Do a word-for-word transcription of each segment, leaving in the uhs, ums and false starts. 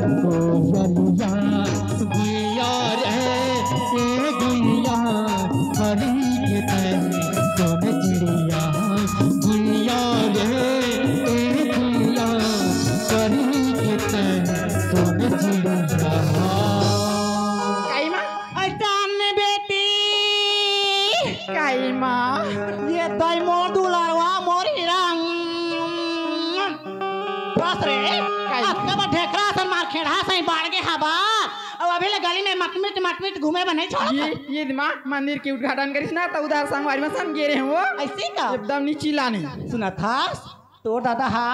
कोयलिया गुइया रे, ए गुइया, हरी के तन सोन चिड़िया, गुइया रे, ए गुइया, हरी के तन सोन चिड़िया। काई माँ? अरे जान बेटी। काई माँ? ये तोय मोर दुलरवा, मोर हीरा। बस रे, काई? अतका बड़ ढेकरा असन मार खेड़ा सही बाढ़ गे हवा। अउ अभी ले गली में मटमिट, मटमिट घूमे बर नहीं छोड़त। ये, ये माँ मंदिर के उद्घाटन करिस ना, त उधार संगवारी में सन गे रहे हो। अइसे का? एकदम नीची लानी। सुनत हस? तोर दादा हा,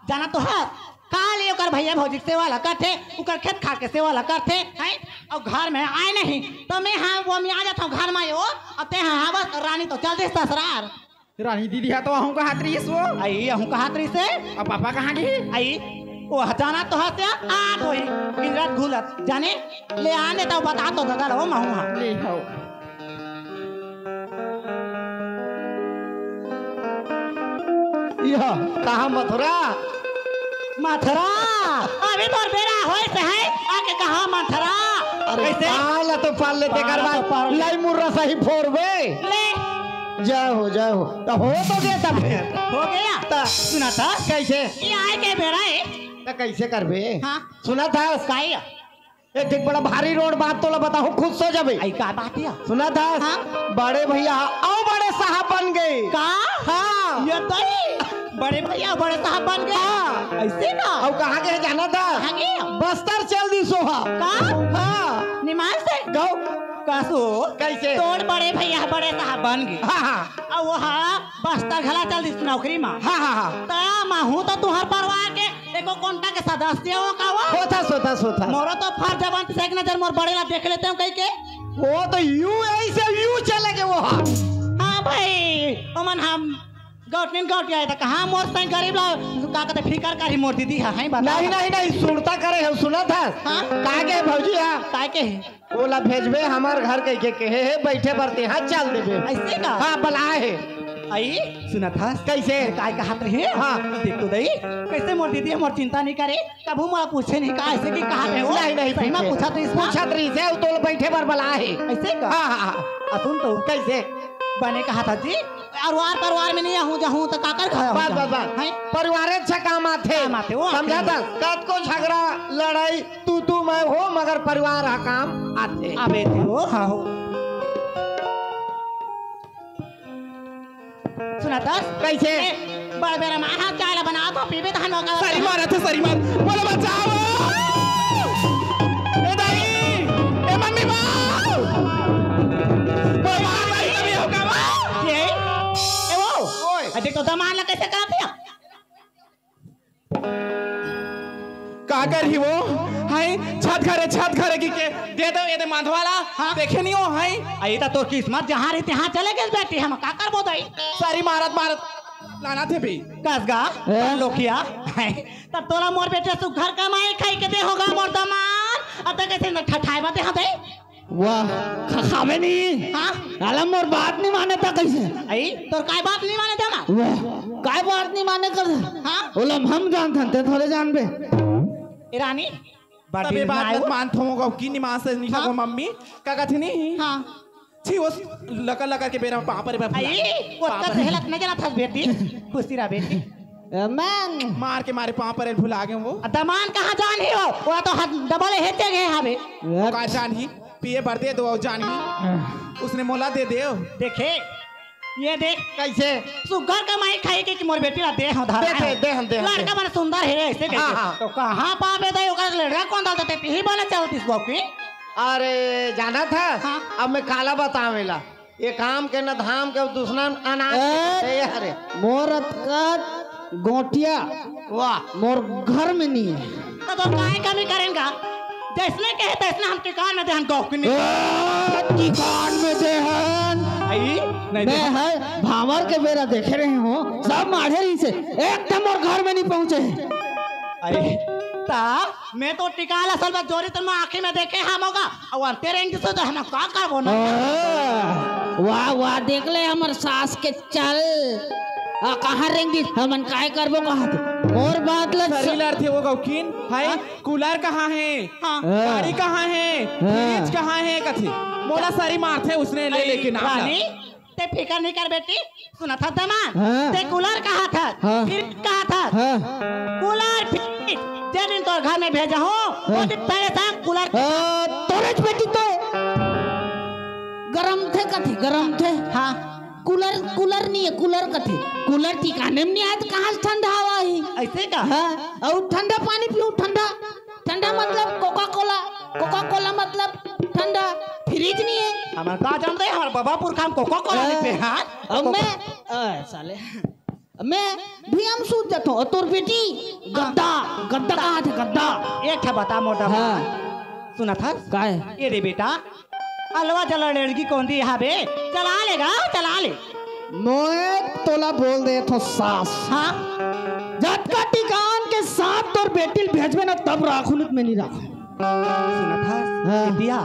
जाना तो हस, खाली ओकर भैया भौजी के सेवा ला करथे, ओकर खेत खार के सेवा ला करथे, हैं? अउ घर में आय नहीं, त मैं हा, वो मैं आ जाथव घर में, ओ, अब ते हा, हा, बस, रानी तो चल दिस ससुरार। रानी दीदी हा तो अहूँ कहत रहिस वो। अई, अहूँ कहत रहिस हे? अब पापा कहाँ गे? अई, ओ जाना तो हस या, आ तो ही, गिलत घुलत, जाने, ले आने तो बता तो दादा लो, महू हा। ले हो। यह कहाँ मथुरा? मथुरा? अभी तोर बेरा होइस हे, आके कहाँ मथुरा? अरे कैसे? पाला तो पाल लेते पाला कर बाद तो पाल ले। लाई मुर्रा सही फोड़बे। ले। जय हो, जय हो। त हो तो गया तब। हो गया? त सुना था? कैसे? ये आय के बेरा हे। त कैसे करबे? हाँ। सुना था? काई? ए, देख बड़ा भारी रोड बात तोला बताहूँ, खुश हो जाबे। आई का बात हे? सुना था? हाँ। बड़े भैया अउ बड़े साहब बन गे। का? हाँ। ये तई बड़े भैया बड़े साहब बन गे। हाँ। अइसे का? अउ कहाँ गे जाना था? कहाँ गे? बस्तर चल दिस ओ हा। का? हाँ। निमान से? गौ। कसो? कैसे? तोर बड़े भैया बड़े साहब बन गे। हाँ, हाँ। अउ ओ हा बस्तर घला चल दिस नौकरी मा। हाँ, हाँ, हाँ। त महू तो तुहर परिवार के एको कोंटा के सदस्य हो का वो? होथस, होथस, होथस। मोरो तो फर्ज बनथे एक नजर मोर बड़े ला देख लेते हो कहिके। वो तो यूं ऐसे यूं चले गे ओ हा। हाँ भाई, ओमन हम गौटनिन गौटिया हे त कहाँ मोर सही गरीब ला का कहते फिकर करही मोर दीदी हा, हैं बता। नहीं, नहीं, नहीं, सुनता करे हो, सुनत हस? हाँ। का के भौजी हा? का के हे? ओला भेजबे हमर घर कहिके कहे हे, बइठे बर ते हा चल देबे। अइसे का? हाँ, बलाए हे। अई, सुनत हस? कइसे? काय कहत रहे? हाँ। देख तो दई, कइसे मोर दीदी मोर चिंता नहीं करे, कभू मोला पूछे नहीं का, अइसे कि कहत रहे हो? नहीं, नहीं, सही में पूछे। पूछत रहिस ना? पूछत रहिस हे, तो बइठे बर बलाए हे। अइसे का? हाँ, हाँ, हाँ। आ सुन तो। कइसे? बने कहत हस जी, अउ वार परिवार में नहीं आहूँ जाहूँ त काकर घर बस, बस, बस। हैं? परिवारे अच्छा काम आथे। काम आथे, वो आथे। समझा था? कतको झगड़ा, लड़ाई, तू, तू, मैं हो, मगर परिवार हा काम आथे। आबे थे वो, हाँ हो। सुनत हस? कइसे? ए, बड़ बेरा मा हाथ चाय ला बनावत हो, पीबे तहन मौका। सरी मारत हे, सरी मार। मोला बचाओ। ए दाई, ए मम्मी बा। मोला मार दाई, कभी हो का बा? ये, ए वो। ओए। अरे तो दमान ला कइसे करत हे? का करही वो? हाय, छत घरे, छत घरे कहिके दे दो, एदे मांधवा ला। हाँ। देखे नहीं हो, हाय। अई त तोर किस्मत जहाँ रही तहाँ चले गे बेटी, हम का करबो दई? सरी मारत मारत लानत हे बे। कस गा, ए? लोकिया। हाय, त तोला मोर बेटी सुघर कमाई खाई के दे होगा मोर दमान। अब तक कइसे न ठठाए बाते हाँ दई? वाह, ख-, खावे नहीं। हाँ? साला मोर बात नहीं माने त कइसे? अई, तोर काय बात नहीं माने त ना? वाह, काय बात नहीं माने कर? हाँ? ओला हम जानथन, ते थोड़े जानबे। ए रानी, तबे बात मत मानथो, गौकी निमास से नहीं हाँ? लगो मम्मी, का कथे नहीं? हाँ। छी, वो लकर लकर के बेरा पाँव परे बर भुला अई, गे। वो पाँव का परे। सहेलत नहीं जाना था बेटी, खुशी रहा बेटी। अमन। मार के मारे पाँव परे भुला गे वो। दमान कहाँ जानही हो? वो तो हाथ दबल हेते गए हवे। वो का जानही? पिए बर दे दो अउ जानही। उसने मोला दे दे। देखे, ये देख। कइसे? सुघर कमाई खाई के कि मोर बेटी ला दे हम धारा। दे, दे, दे हम, दे हम, लड़का दे। मन सुंदर हे, अइसे कहिके। हाँ, हाँ। त कहाँ पाबे दई, ओकर लड़का कोन डालत हे, तेही बने चलतिस गौकी। अरे, जानत हस? हाँ। अब मैं काला बतावेला। ये काम के न धाम के, दूसरा अनाज ए, के, ए, अरे। मोर अतका गोटिया वाह। मोर घर में नहीं है। त तोर काय कमी करेंगा? जइसने कहे तइसने हम टिकान में देहन गौकनी। ए, टिकान में देहन। अई, नहीं मैं देहन। है, भांवर के बेरा देखे रहे हो, सब माढ़े रहिसे, एकदम मोर घर में नहीं पहुंचे। अरे, ता मैं तो टिकान असल में जोरी तन में आँखी में देखे हम होगा। अउ अंते रेंग दिसो त हम का करबो ना? ओ, वाह, वाह, देख ले हमर सास के चल। आ, कहाँ रेंग दिस? हमन काय करबो कहत? मोर बात ल सरी स- लड़थे वो गौकिन, हाय, हाँ? कूलर कहाँ हे? हाँ। गाड़ी कहाँ हे? हाँ। फ्रिज कहाँ हे? कथे। मोला सरी मारथे उसने। ले अरे, लेके नाम ला। रानी, ते फिकर नहीं कर बेटी, सुनत हस दमांद? हाँ। ते कूलर कहत हस, हाँ। फ्रिज कहत हस। हाँ। कूलर, फ्रिज, जे दिन तोर घर में भेजहूँ, वो हाँ। दिन तेरे संग कूलर हाँ, तोरेच बेटी तो गरम थे कथे, गरम थे। हाँ। कूलर, कूलर नहीं है, कूलर कथे। कूलर ठिकाने में नहीं आए तो कहाँ से ठंडा हवा ही? ऐसे का? हाँ, और ठंडा पानी पीऊँ, ठंडा। ठंडा मतलब कोका कोला, कोका कोला मतलब ठंडा, फ्रिज नहीं है। हमन का जानते हैं, हमर बाबा पुरखा में कोका कोला हाँ। नहीं पे, हाँ? अब मैं, आ, साले, मैं भी हम सूत जाता हूँ, और तोर बेटी गद्दा, गद्दा कहाँ थे, गद्दा? एक ठा बता मोटा हाँ। बा। सुनत हस? काय? ये रे बेटा, अलवा चला लड़की कौन दी यहाँ बे? चला लेगा, चला ले। मोए तोला बोल दे थो सास। हाँ? जतका टिकान के साथ तोर बेटी ल भेजबे ना, तब राखू, नहीं त मैं नहीं राखू। सुनत हस? हाँ। बिटिया,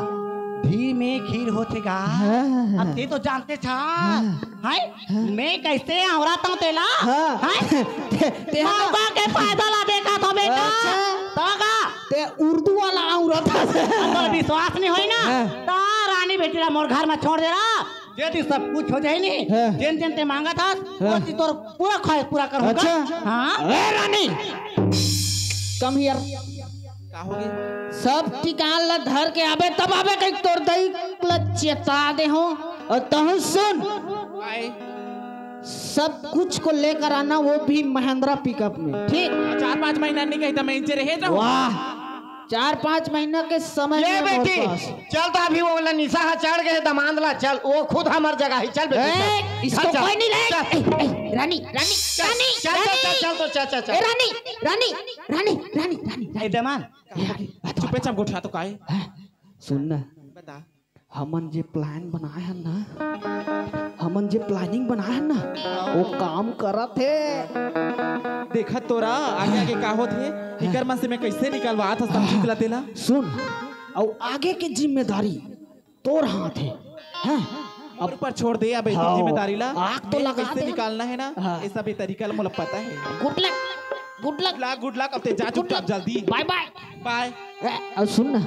घी में खीर होथे का? हाँ, हाँ, हाँ। अब ते तो जानते छा। हाँ। हाय? हाँ। मैं कैसे औरत हूँ तेला? हाँ। हाय? ते, ते मौका के फायदा ला देखा था बेटा। अच्छा। तो का? ते उर्दू वाला औरत हस। तो विश्वास नहीं होई ना? हाँ। तो रानी बेटी ला मोर घर में छोड़ दे रहा। जे दिन सब कुछ हो जाए नी, हाँ। जेन जेन ते मांगत हस, हाँ। वो चीज तोर पूरा ख्वाहिश पूरा करूंगा। अच्छा। हाँ। ए रानी, come here। का होगे? सब टिकान ला धर के आबे, तब आबे कहीं तोर दई ला चेता दे हो। और तहु सुन, काय? सब कुछ को लेकर आना, वो भी महिंद्रा पिकअप में, ठीक? चार पाँच महीना नहीं कही था, मैं इनसे रहे जाऊँ। वाह, चार पाँच महीना के समय ये में बेटी, मोर पास। चल तो अभी वो वाला निशा हा चढ़ गए दमांद ला, चल, वो खुद हमर जगह ही, चल बेटी, ए, चल। इसको चल, चल, कोई नहीं ले। चल। ए, ए, रानी, रानी, चल, रानी, चल, चल, रानी। चल, चल, तो चल, चल, चल। ए, रानी, रानी, रानी, रानी, रानी, रानी। ए, दमांद, ए, रानी, चुपे चाप गोठिया तो काय? हाँ, सुन ना। बता। हमन जे प्लान बनाए हन ना, हमन जे प्लानिंग बनाए हन ना, वो काम करत हे। देखत तोरा आगे आगे का होत हे, इकर मन से मैं कैसे निकलवात हस सब चीज ला तेला। सुन, अउ आगे के जिम्मेदारी तोर हाथ हे, हैं? अब ऊपर छोड़ दे अब हाँ, जिम्मेदारी ला। आग तो लगा कैसे दे। निकालना है ना, हाँ। ये सब ये तरीका ला मोला पता है। Good luck, good luck। Good luck, good luck, अब ते जा चुपचाप जल्दी। Bye bye। Bye। ए, अब सुन ना,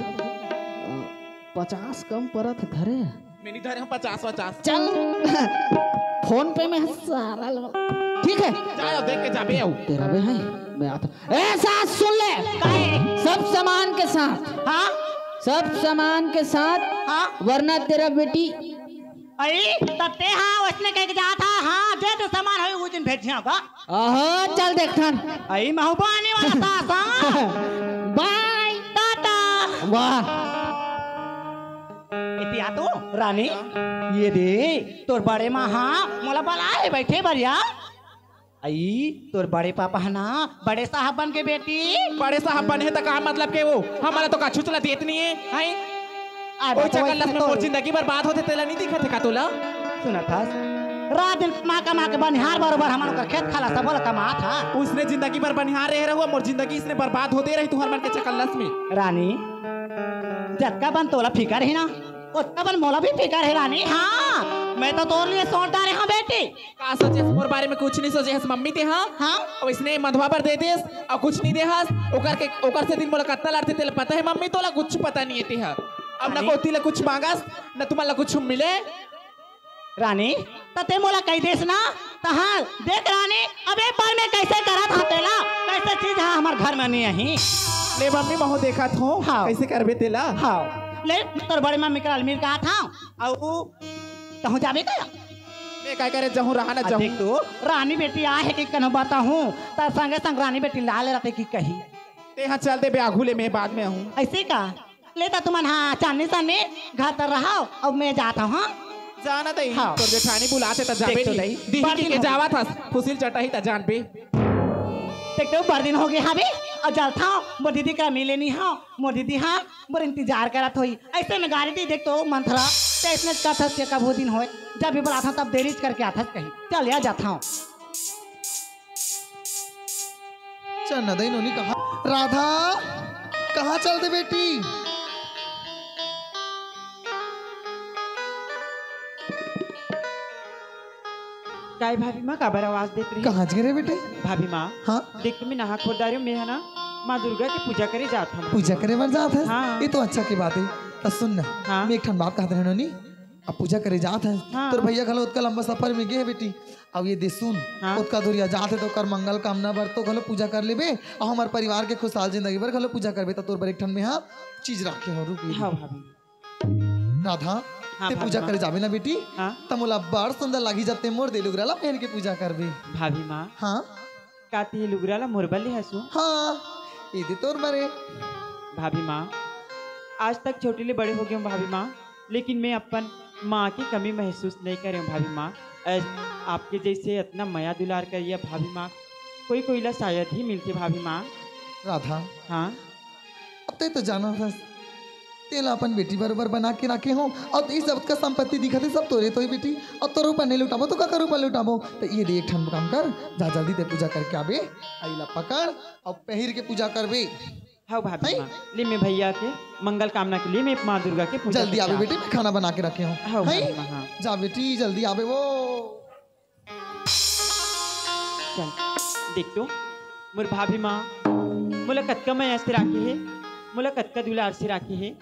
पचास कम परत धरे। मैं नहीं धरे हूँ पचास वचास। चल, फोन पे में सारा लो। ठीक है। जाओ, देख के जाबे आओ। तेरा बे है, मैं आता। ए, सास सुन ले। काहे? सब सामान के साथ। हाँ? सब सामान के साथ। हाँ? वरना तेरा बेटी। अई, तब ते हाँ, उसने कह के जात हा, हाँ, जे तो सामान होई, वो दिन भेजिया का। आहो, चल देखथन। अई, महबूबा आने वाला था, सा। Bye। टाटा। वाह। इतिया तो, रानी, ये दे, तोर बड़े माँ, हाँ, मोला बला ले बैठे बरिया। अई, तोर बड़े पापा है ना, बड़े साहब बन के बेटी। बड़े साहब बने हे त का मतलब के वो? हमला तो कछु चला देत नहीं है, हैं? आ, ओ तो चकल्लस में तो मोर जिंदगी बर्बाद होथे, तेला नहीं दिखत हे का तोला? सुनत हस? रात दिन कमा कमा के बनिहार बरोबर हमन ओकर खेत खाला सब ओला कमात हा। उसने जिंदगी भर बनिहार रहे रहुआ, मोर जिंदगी इसने बर्बाद होते रही तुहर मन के चकल्लस में। रानी, जतका बन तोला फिकर है ना, ओतका बन मोला भी फिकर है रानी। हाँ, मैं तो तोर लिए सोच डारे हूँ बेटी। का सोचे हस मोर बारे में? कुछ नहीं सोचे हस मम्मी ते, हाँ? हाँ? अब इसने मधवा बर दे देस और कुछ नहीं दे हस। ओकर के, ओकर से दिन मोला कत्ता लड़ते तेला पता है मम्मी, तोला कुछ पता नहीं है ते हा। अब ना रानी। कोती ला कुछ मांगस, ना तुमन ला कुछ मिले। रानी, त ते मोला कही देस ना, त हाँ, देख रानी, अब एक बार मैं कैसे करत हाँ तेला, कैसे चीज हाँ हमर घर में नहीं आही। ले मम्मी, महू देखत हूँ, हाँ। कैसे करबे तेला? हाँ, ले तोर बड़े मम्मी के अलमीर का था, अउ तहूँ जाबे का? मैं काय करे जहूँ, रहा ना आ, जहूँ। देख तो, रानी बेटी आ है कि कनो बताहूँ, त संगे संग रानी बेटी ला ले रहते कि कही। ते हाँ चल दे बे, आगू ले, मैं बाद में आऊँ। ऐसे का? ले त तुमन हाँ चांदनी सामने घर तर रहा, अब मैं जात हूँ, हाँ। जाना दई, हाँ। तोर जेठानी बुलाते त जाबे देख तो नहीं। दई, दिही बड़ की दिन के हो जावत हस, फुसिल चटाही त जान बे। देख तो बड़ दिन हो गए हाँ बे, अब जात हूँ, मोर दीदी करा मिले नहीं हाँ, मोर दीदी हाँ, मोर इंतजार करत होई। ऐसे में गाड़ी दी देख तो मंथरा, ते इसने कथस के कभू दिन होए, जब भी बुलाता तब देरी करके आथस कहीं। चल या जात हूँ। चन्ना दई नोनी कहाँ? राधा, कहाँ चल दे बेटी? काय भाभी माँ, काबर आवाज देत रही? कहाँ गे रे बेटे? भाभी माँ, हाँ? देख तो मैं नहा खोर डारे हँव, मैं ह ना माँ दुर्गा के पूजा करे जात हँव। पूजा करे बर जात हस? हाँ। ये तो अच्छा के बात हे। त सुन ना, हाँ। मैं एक ठन बात कहत रहेंव नोनी, अब पूजा करे जात हस, हाँ। तोर भैया घलो ओतका लंबा सफर में गे हे बेटी, अब ये दे सुन, हाँ। ओतका दूरिहा जात हे त ओकर मंगल कामना बर तो घलो पूजा कर लेबे, अउ हमर परिवार के खुशहाल जिंदगी बर घलो पूजा करबे, त तोर बर एक ठन में हा चीज राखे हँव, रुक ये दे। हाँ भाभी। राधा, हाँ, ते भाभी पूजा माँ। करे जाबे ना बेटी? हाँ। त मोला बड़ सुंदर लागही जब ते मोर दे लुगरा ला पहन के पूजा करबे। भाभी माँ। हाँ। का ते लुगरा ला मोर बर ले हस ओ? हाँ, ये दे तोर बरे। भाभी माँ, आज तक छोटी ले बड़े हो गे हँव भाभी माँ, लेकिन मैं अपन माँ के कमी महसूस नहीं करे हँव भाभी माँ। आज आपके जैसे इतना मया दुलार करिया भाभी माँ, कोई कोई ला शायद ही मिलथे भाभी माँ। राधा। हाँ। अब ते तो जानत हस, तेला अपन बेटी बरोबर बना के राखे हँव, अउ ये सब का संपत्ति दिखत हे, सब तोरे तो हे बेटी, अउ तोर ऊपर नहीं लुटाबो, त काकर ऊपर लुटाबो? त ये दे एक ठन काम कर, जा जल्दी ते पूजा करके आबे, अउ एला पकड़, अउ पहिर के पूजा करबे। हाँ भाभी हैं? माँ, ले मैं भैया के मंगल कामना के लिए मैं माँ दुर्गा के पूजा जल्दी करके आबे आऊँ। बेटी, मैं खाना बना के राखे हँव। हाँ हैं? भाभी माँ, हाँ। जा बेटी, जल्दी आबे वो। चल, देख तो, मोर भाभी माँ मोला कतका मया से राखे हे, मोला कतका दुलार से राखे हे।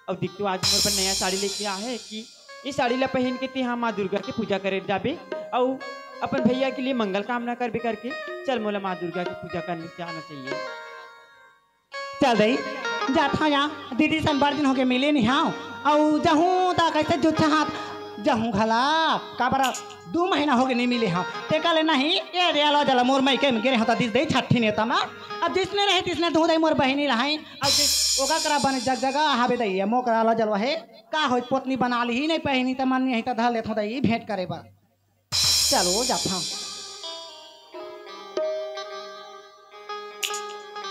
अउ देख तो, आज मोर बर नया साड़ी लेके आए हे कि ये साड़ी ला पहन के ते हा माँ दुर्गा के पूजा करे जाबे, अउ अपन भैया के लिए मंगल कामना करबे करके। चल, मोला माँ दुर्गा के पूजा करने जाना चाहिए। चल दई, जात हँव या, दीदी सन बड़ दिन होगे मिले नहीं हँव। अउ जहूँ त कइसे जुच्छा हाथ जहूँ घला, काबर दू महीना होगे नहीं मिले हँव। तेकर ले नहीं, ये दे आलो जला मोर मइके में गे रहेंव त दिस दई छट्ठी नेता मा। अब जिसने रहे तिसने दूँ दई मोर बहिनी रहय। अउ जिस ओकर करा बने जग जगह हावे दई, ये मोर करा आलो जलवा हे। का होय पोतनी बना लिही नहीं पहिनी त मन नहीं त धर लेथँव दई भेंट करे बर। चलो जाथन।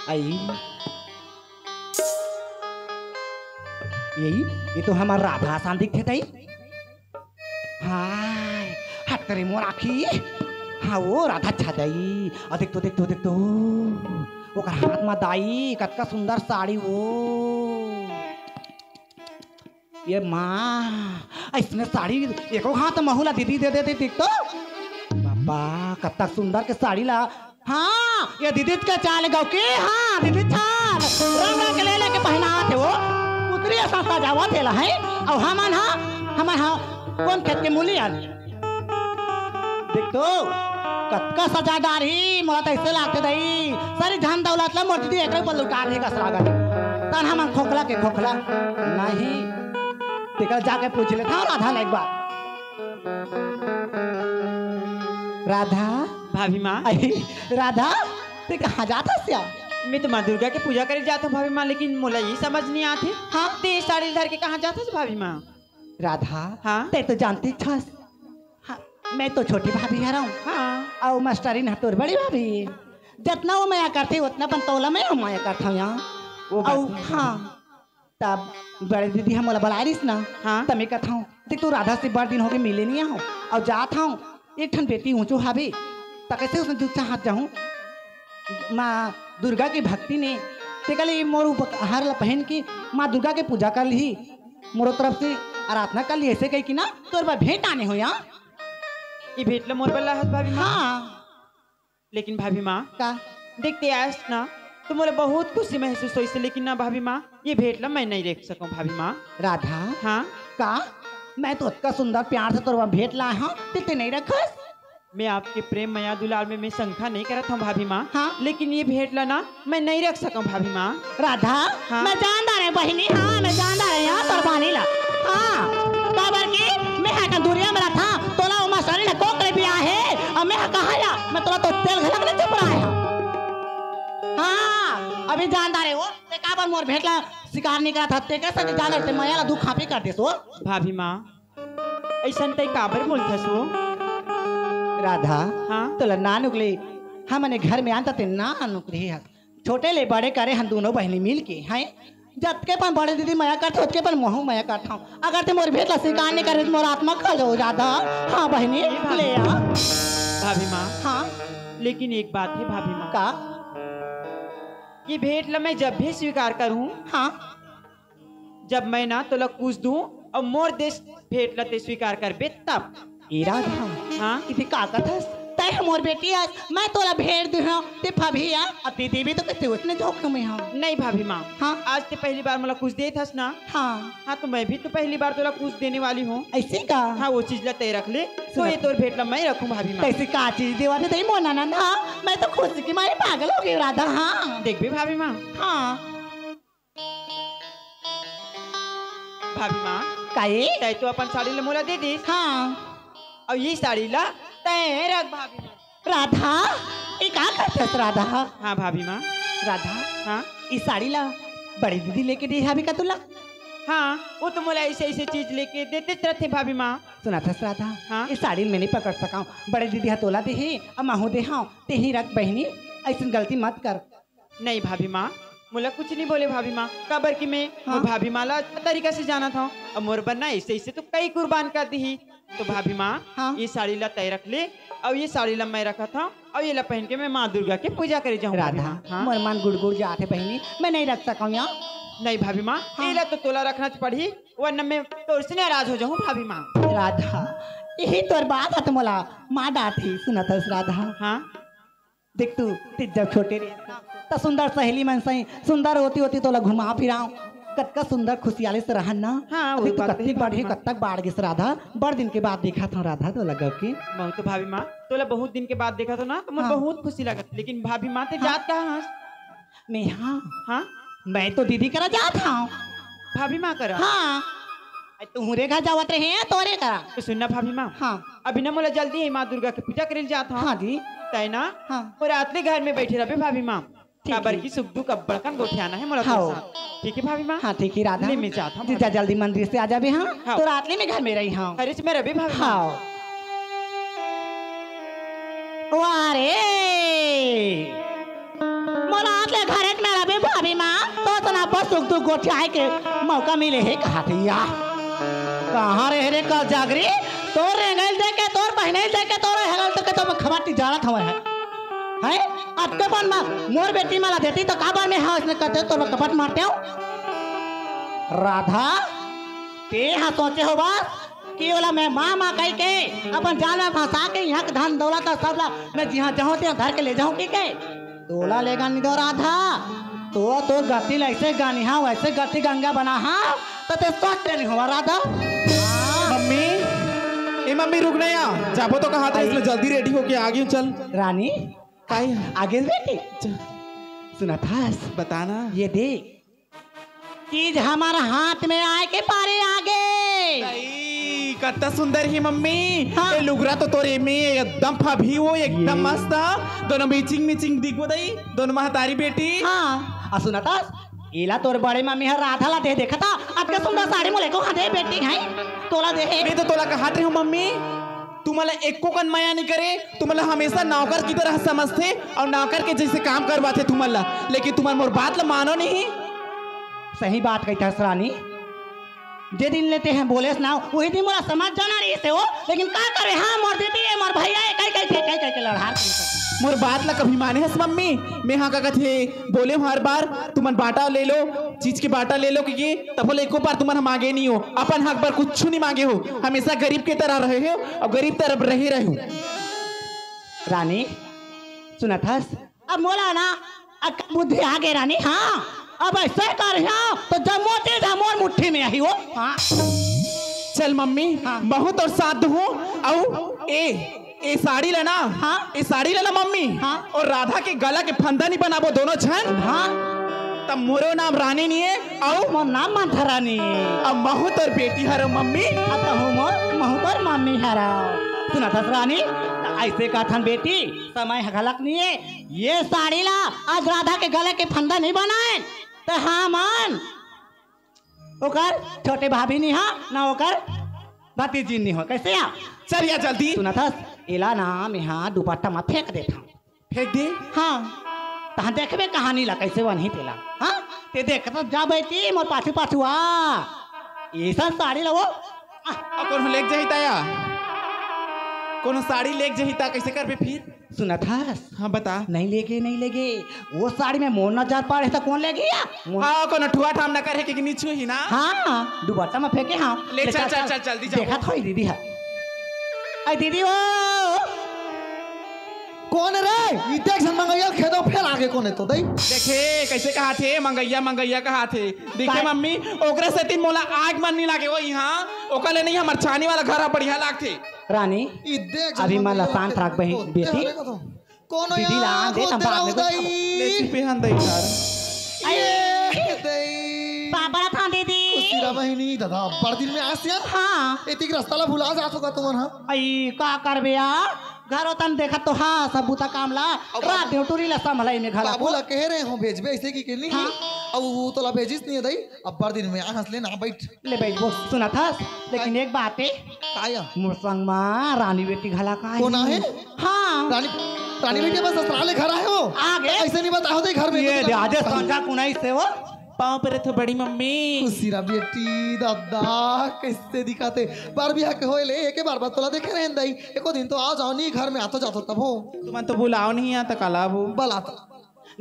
आई। यही, ये तो हमर राधा असन दिखथे तई। हाय, हट करे मोर आँखी। हाँ, वो राधा छा जाई। अ, देख तो, देख तो, देख तो। ओकर हाथ मा दाई, कतका सुंदर साड़ी वो। ये माँ, अइसने साड़ी एको घांव त महू ला दीदी दे देते, ठीक तो। बाबा, कतका सुंदर के साड़ी ला। हाँ, ये दीदी के चाल गो के, हाँ, दीदी चाल। रंग रंग के ले लेके पहिनात हे वो। पुतरी असन सजावत हे ला, हैं? अउ हमन हा, हमन हा, कोन खेत के मूली आन? देख तो, कतका सजा डारही, मोला त अइसे लागथे दई, सारी धन दौलत ला मोर दीदी एकरे ऊपर लुटा रही कस लागत। तन हमन खोखला के खोखला, नहीं, तेकर जाके पूछ लेथँव राधा ला एक बार। राधा। भाभी माँ। अरे, राधा, ते कहाँ जात हस या? मैं तो माँ दुर्गा के पूजा करे जात हँव भाभी माँ, लेकिन मोला ये समझ नहीं आत हे। हाँ? ते साड़ी धर के कहाँ जात हस भाभी माँ? राधा, हाँ? ते तो जानती हस, हाँ, मैं तो छोटी भाभी हरँव। हाँ। अउ मास्टरिन ह तोर बड़ी भाभी। जतना वो मया करथे, ओतना अपन तोला मैं मया करथँव या। वो बात अउ तो है। हाँ, तब बड़े दीदी ह मोला बलाय रिहिस ना, हाँ। त मैं कथँव, देख तो राधा से बड़ दिन होगे मिले नहीं हँव, अउ जात हँव, एक ठन बेटी उँचो हावे, त कइसे ओसन जुच्छा हाथ जाहूँ? माँ दुर्गा के भक्ति ने, तेकर ले मोर उपहार ला पहिन के माँ दुर्गा के पूजा कर लिही। मोरो तरफ से आराधना कर लिही, अइसे कहिके ना तोर बर भेंट आने हँव या। ये भेंट ला मोर बर लाय हस भाभी माँ? हाँ। लेकिन भाभी माँ, का? देख ते आयस ना, त मोला बहुत खुशी महसूस होइस हे, लेकिन ना भाभी माँ, ये भेंट ला मैं नहीं रख सकँव भाभी माँ। राधा। हाँ? का? मैं तो अतका सुंदर प्यार से तोर बर भेंट लाय हँव, ते, ते नहीं रखस? मैं आपके प्रेम मया दुलार में मैं शंका नहीं करत हँव भाभी माँ। हाँ? लेकिन ये भेंट ला ना मैं नहीं रख सकँव भाभी माँ। राधा, हाँ? मैं जान डारेंव बहिनी, हाँ, मैं जान डारेंव या तोर बहिनी ला। हाँ, काबर कि मैं हा का दुरिहा में रथँव, तोला वो मास्टरिन ह कोख ले बियाहे, अउ मैं हा कहाँ या, मैं तोला तो तेल घलक नहीं चुपराय हँव। हाँ, अभी जान डारेंव वो, ते काबर मोर भेंट ला स्वीकार नहीं करत हस, तेकर से जान डारेंव, ते मया ला दुखापी कर देस वो। भाभी माँ, अइसन तैं काबर बोलथस वो? राधा, हाँ? तोला नानुक ले हमन ए घर में आन त तैं नानुक रहे हस। छोटे ले बड़े करे हन दूनों बहिनी मिल के, हैं? जतके पन बड़े दीदी मया करथे, ओतके पन महूँ मया करथँव। अगर तैं मोर भेंट ला स्वीकार नइ करे त मोर आत्मा खल हो जात। हाँ बहिनी, ए भाभी। ले आ। भाभी माँ। हाँ? लेकिन एक बात हे भाभी माँ। का? ये भेंट ला मैं जब भी स्वीकार करहूँ, हाँ? जब मैं ना तोला कुछ दूँ अउ मोर देस भेंट ला तैं स्वीकार करबे तब। ए राधा, हाँ? इते का कथस? तैं ह मोर बेटी अस, मैं तोला भेंट दुहूं, ते फबही या, अब ते देबे तो कथे ओसने झोंक में हाँ। नहीं भाभी माँ, हाँ? आज ते पहली बार मोला कुछ देत हस ना। हाँ। हाँ, तो मैं भी तो पहली बार तोला कुछ देने वाली हूँ। ऐसे का? हाँ, वो चीज ला तैं रख ले, तो सुना। ये तोर भेंट ला मैं रखूँ भाभी माँ। तैसे का चीज देवा थे तैं मोर ननद? हाँ, मैं तो खुशी के मारे पागल हो गई राधा। हाँ। देखबे भाभी माँ। हाँ। भाभी माँ, काहे? तैं तो अपन साड़ी ला मोला दे दिस। हाँ। अउ ये साड़ी ला तैं रख भाभी माँ। राधा, ये का करथस राधा? हाँ भाभी माँ। राधा, हाँ? ये साड़ी ला बड़ी दीदी लेके दे हावे का तोला? हाँ, वो तो मोला ऐसे ऐसे चीज लेके देते रथे भाभी माँ। सुनथस राधा, हाँ? ये साड़ी मैं नहीं पकड़ सकाऊं, बड़ी दीदी हा तोला दे हे, अब महू दे हंव, ते ही रख बहिनी, ऐसन गलती मत कर। नहीं भाभी माँ, मोला कुछ नहीं बोले भाभी माँ, काबर कि मैं हाँ? मोर भाभी माँ ला अच्छा तरीका से जानत हंव, अउ मोर बर ना ऐसे ऐसे तो कई कुर्बान कर दिही। तो भाभी माँ, हाँ? ये साड़ी ला तैं रख ले, अउ ये साड़ी ला मैं रखत हंव, अउ ये ला पहन के मैं माँ दुर्गा के पूजा करे जाहूँ भाभी राधा, माँ। हाँ? मोर मन गुड़गुड़ जात हे बहिनी, मैं नहीं रख सकूँ या। नहीं भाभी माँ, हाँ? ये ला तो तोला रखना च पड़ही, वरना मैं तोर से नाराज हो जाहूँ भाभी माँ। राधा, यही तोर बात हे तो मोला माँ डांटही, सुनथस राधा। हाँ? देख तू, ते जब छोटे रहे ना, त सुंदर सहेली मन सही, सुंदर होती होती तोला घुमा फिराऊं, कतका सुंदर खुशियाली से रहन ना। हाँ, अभी वो तू बात तो कतकी है, बढ़े, हाँ। कतक बाढ़ गिस राधा, बड़ दिन के बाद देखत हंव राधा तोला गौकी। मैं तो भाभी माँ, तोला बहुत दिन के बाद देखत हंव ना, तो मोर हाँ। बहुत खुशी लगत, लेकिन भाभी माँ ते हाँ। जात कहाँ हस? मैं हाँ। हाँ? मैं तो दीदी करा जात हंव। भाभी माँ करा? हाँ। अरे, तुहरे घर जावत रहे हैं, तोरे करा। तो सुन ना भाभी माँ। हाँ। अभी ना मोला जल्दी हे, माँ दुर्गा के पूजा करे ल जात हंव। हाँ जी। तैं ना हाँ। मोर आतले घर में बैठे रहबे भाभी माँ। ठीक काबर हे। कि सुख दुख अब्बड़ कन गोठियाना हे मोला हाँ। तोर साथ। ठीक हे भाभी माँ? हाँ, ठीक हे राधा। ले मैं जात हंव जीजा भाभी। जल्दी मंदिर से आ जाबे, हाँ? हाँ। तोर आतले में घर में रही, हाँ। अरे मैं रहबे भाभी माँ। हाँ। वाह रे! मोला आतले घरे में रहबे भाभी माँ, तोर तना पर सुख दुख गोठियाए के मौका मिले हे कहाथे या। कहाँ रहे रे कल जागरी? तोर रेंगइल देख के, तोर पहिनइल देख के, तोर हेलल देख के तो मैं खबाटी जाड़त हवय है। हैं? अतके बन मा मोर बेटी मा ला देती तो काबर मैं हा इसने करते तोर कपट मारते हंव। राधा, ते हा सोचे हो बस कि ओला मैं माँ, माँ कहि के अपन जाल में फंसा के इहाँ के धन दौलत ह सब ला मैं जिहाँ जाहूँ तिहाँ धर के ले जाहूँ कहि के। तोला लेगा निदो राधा, तो, तो गति ल ऐसे गानिहा, वैसे गति गंगा बनाहा, तो ते सोच ले नहीं हुआ राधा। मम्मी, ए मम्मी रुक ना या, जाबो तो कहात रहे, इसमें जल्दी रेडी होके आ गई हूँ, चल। रानी, काई? आ गई बेटी। च- सुनथस? बताना। ये दे, चीज हमर हाथ में आए के पारे आगे। अई, कत्ता सुंदर हे मम्मी। हाँ। ए लुगरा तो तोर एमे एकदम फबही हो, एकदम ये मस्त। दोनों मिचिंग मिचिंग दिखो दई, दोनों महतारी बेटी। हाँ, आ सुनथस, एला तोर बड़े मम्मी हर राधा ला दे देखता, अतके सुंदर साड़ी मोला एको कहाँ दे बेटी है, तोला दे हे। मैं तो तोला कहात रहे हूँ मम्मी, तुमन ला एको कन मया नहीं करे, तुमन ला हमेशा नौकर की तरह समझथे अउ नौकर के जैसे काम करवाथे तुमन ला, लेकिन तुमन मोर बात ला मानो नहीं। सही बात कहिथस रानी, जे दिन ले ते हैं बोलेस ना, वही दिन मोला समझ जाना रहिस हे वो, लेकिन का करे, हाँ, मोर दीदी हे, मोर भैया हे, कहि, कहि, कहि, कहि, कहि के लड़हार कहिथस। मोर बात ला कभी माने हस मम्मी? मैं हाँ का कथे, बोले हर बार, तुमन बांटा ले लो, चीज के बांटा ले लो, क्योंकि तब बोले एको बार तुमन ह मांगे नहीं हो, अपन हक बर कुछ नहीं मांगे हो, हमेशा गरीब के तरह रहे हो अउ गरीब तरह रहे रहे हो। रानी, सुनथस? अब मोला ना, अक-, बुद्धि आगे रानी, हाँ, अब ऐसे कर, हाँ, तो जम्मो चीज ह मोर मुट्ठी में आही हो, हाँ। चल मम्मी, हाँ। महूँ तोर साथ हूँ, अउ ए, ए साड़ी ला ना, हाँ। ए साड़ी ला ना मम्मी, हाँ। अउ राधा के गला के फंदा नहीं बनाबो दोनों झन, हाँ। तब मोरो नाम रानी नहीं हे, अउ मोर नाम मंथरा नहीं हे। अब महूँ तोर बेटी हरव मम्मी। अब तो हूँ मोर, महूँ तोर मम्मी हरव। सुनथस रानी, त ऐसे कथन बेटी, समय ह घलक नहीं हे। ये साड़ी ला आज राधा के गले के फंदा नहीं बनाए, त हमन ओकर छोटे भाभी नहीं हा, ना ओकर भतीजी नहीं हो। कैसे या? चल या जल्दी। सुनथस, एला ना मैं हा दुपट्टा में फेंक देथंव। फेंक दे। हाँ, तहाँ देखबे कहानी ला कैसे बनही तेला। हाँ, ते देख तो जा बेटी मोर पाछू पाछू आ। ऐसा साड़ी ला वो, आ। अउ कोनो लेग जही ता या? कोनो साड़ी लेग जही ता कैसे करबे फिर? सुनथस? हाँ, बता। नहीं लेगे, नहीं लेगे। वो साड़ी में मोर नजर पड़े तो कौन लेगे या? मोर हाँ, कोनो ठुआ ठाम न करे कि नीचू ही ना। हाँ, दुपट्टा में फेंके हाँ। ले, ले चल, चल, चल, चल, जल्दी जा। देखा थोड़ी दीदी है। अरे दीदी ओ। कोन रे? ई देख झन मंगैया खेदो फेर आगे कोन हे तो दई। देखे कैसे कहाथे मंगैया मंगैया कहाथे। देखे काय? मम्मी, ओकरे सेती मोला आग मन नहीं लागे वो यहाँ। ओकर ले नहीं हमर छानी वाला घर ह बढ़िया लागथे। रानी, ई देख झन अभी मन ला मंगैया शांत खेदो। राख बहिन, ओ, बेटी। तेरा देखो तो। कोनो दीदी ला यार, आन दे, ओ तब तेरा बाद में उदई। ले छिपे हन दई घर। ये दई। पापा ला थान दीदी। उसी रा बहिनी, दादा, बड़ दिन में आसिया। हाँ। एतिक रस्ता ला भुला जात होगा तुमन, हाँ? आई, का करबे यार? घरो तन देखत तो हाँ, सब बुता काम ला। अब रात देव टूरी ला संभलाई में घला बाबू को। ला कहे रहे हो भेजबे ऐसे की के नहीं। हाँ। अब वो तोला भेजिस नहीं दई। अब बड़ दिन में आ हंस ले ना बैठ। ले बैठ वो सुनत हस, लेकिन काय? एक बात हे। काय? मोर संग मा रानी बेटी घला का कोन हे? आहे? हाँ। रानी, रानी बेटी बस ससुराल ले घर आहे वो। आ गे। ऐसे नहीं बता होते घर में ये तो दे, आजे संझा कुनाई से वो। पाँव परे तो बड़ी मम्मी। खुशी रा बेटी, दादा, कैसे दिखाते? बार बिहा के होए ले, एके बार बात तोला देखे रहेन दई। एको दिन तो आ जाओ नहीं घर में, आतो जातो तब हो। तुमन तो बुलाओ नहीं आता काला वो। बलाता।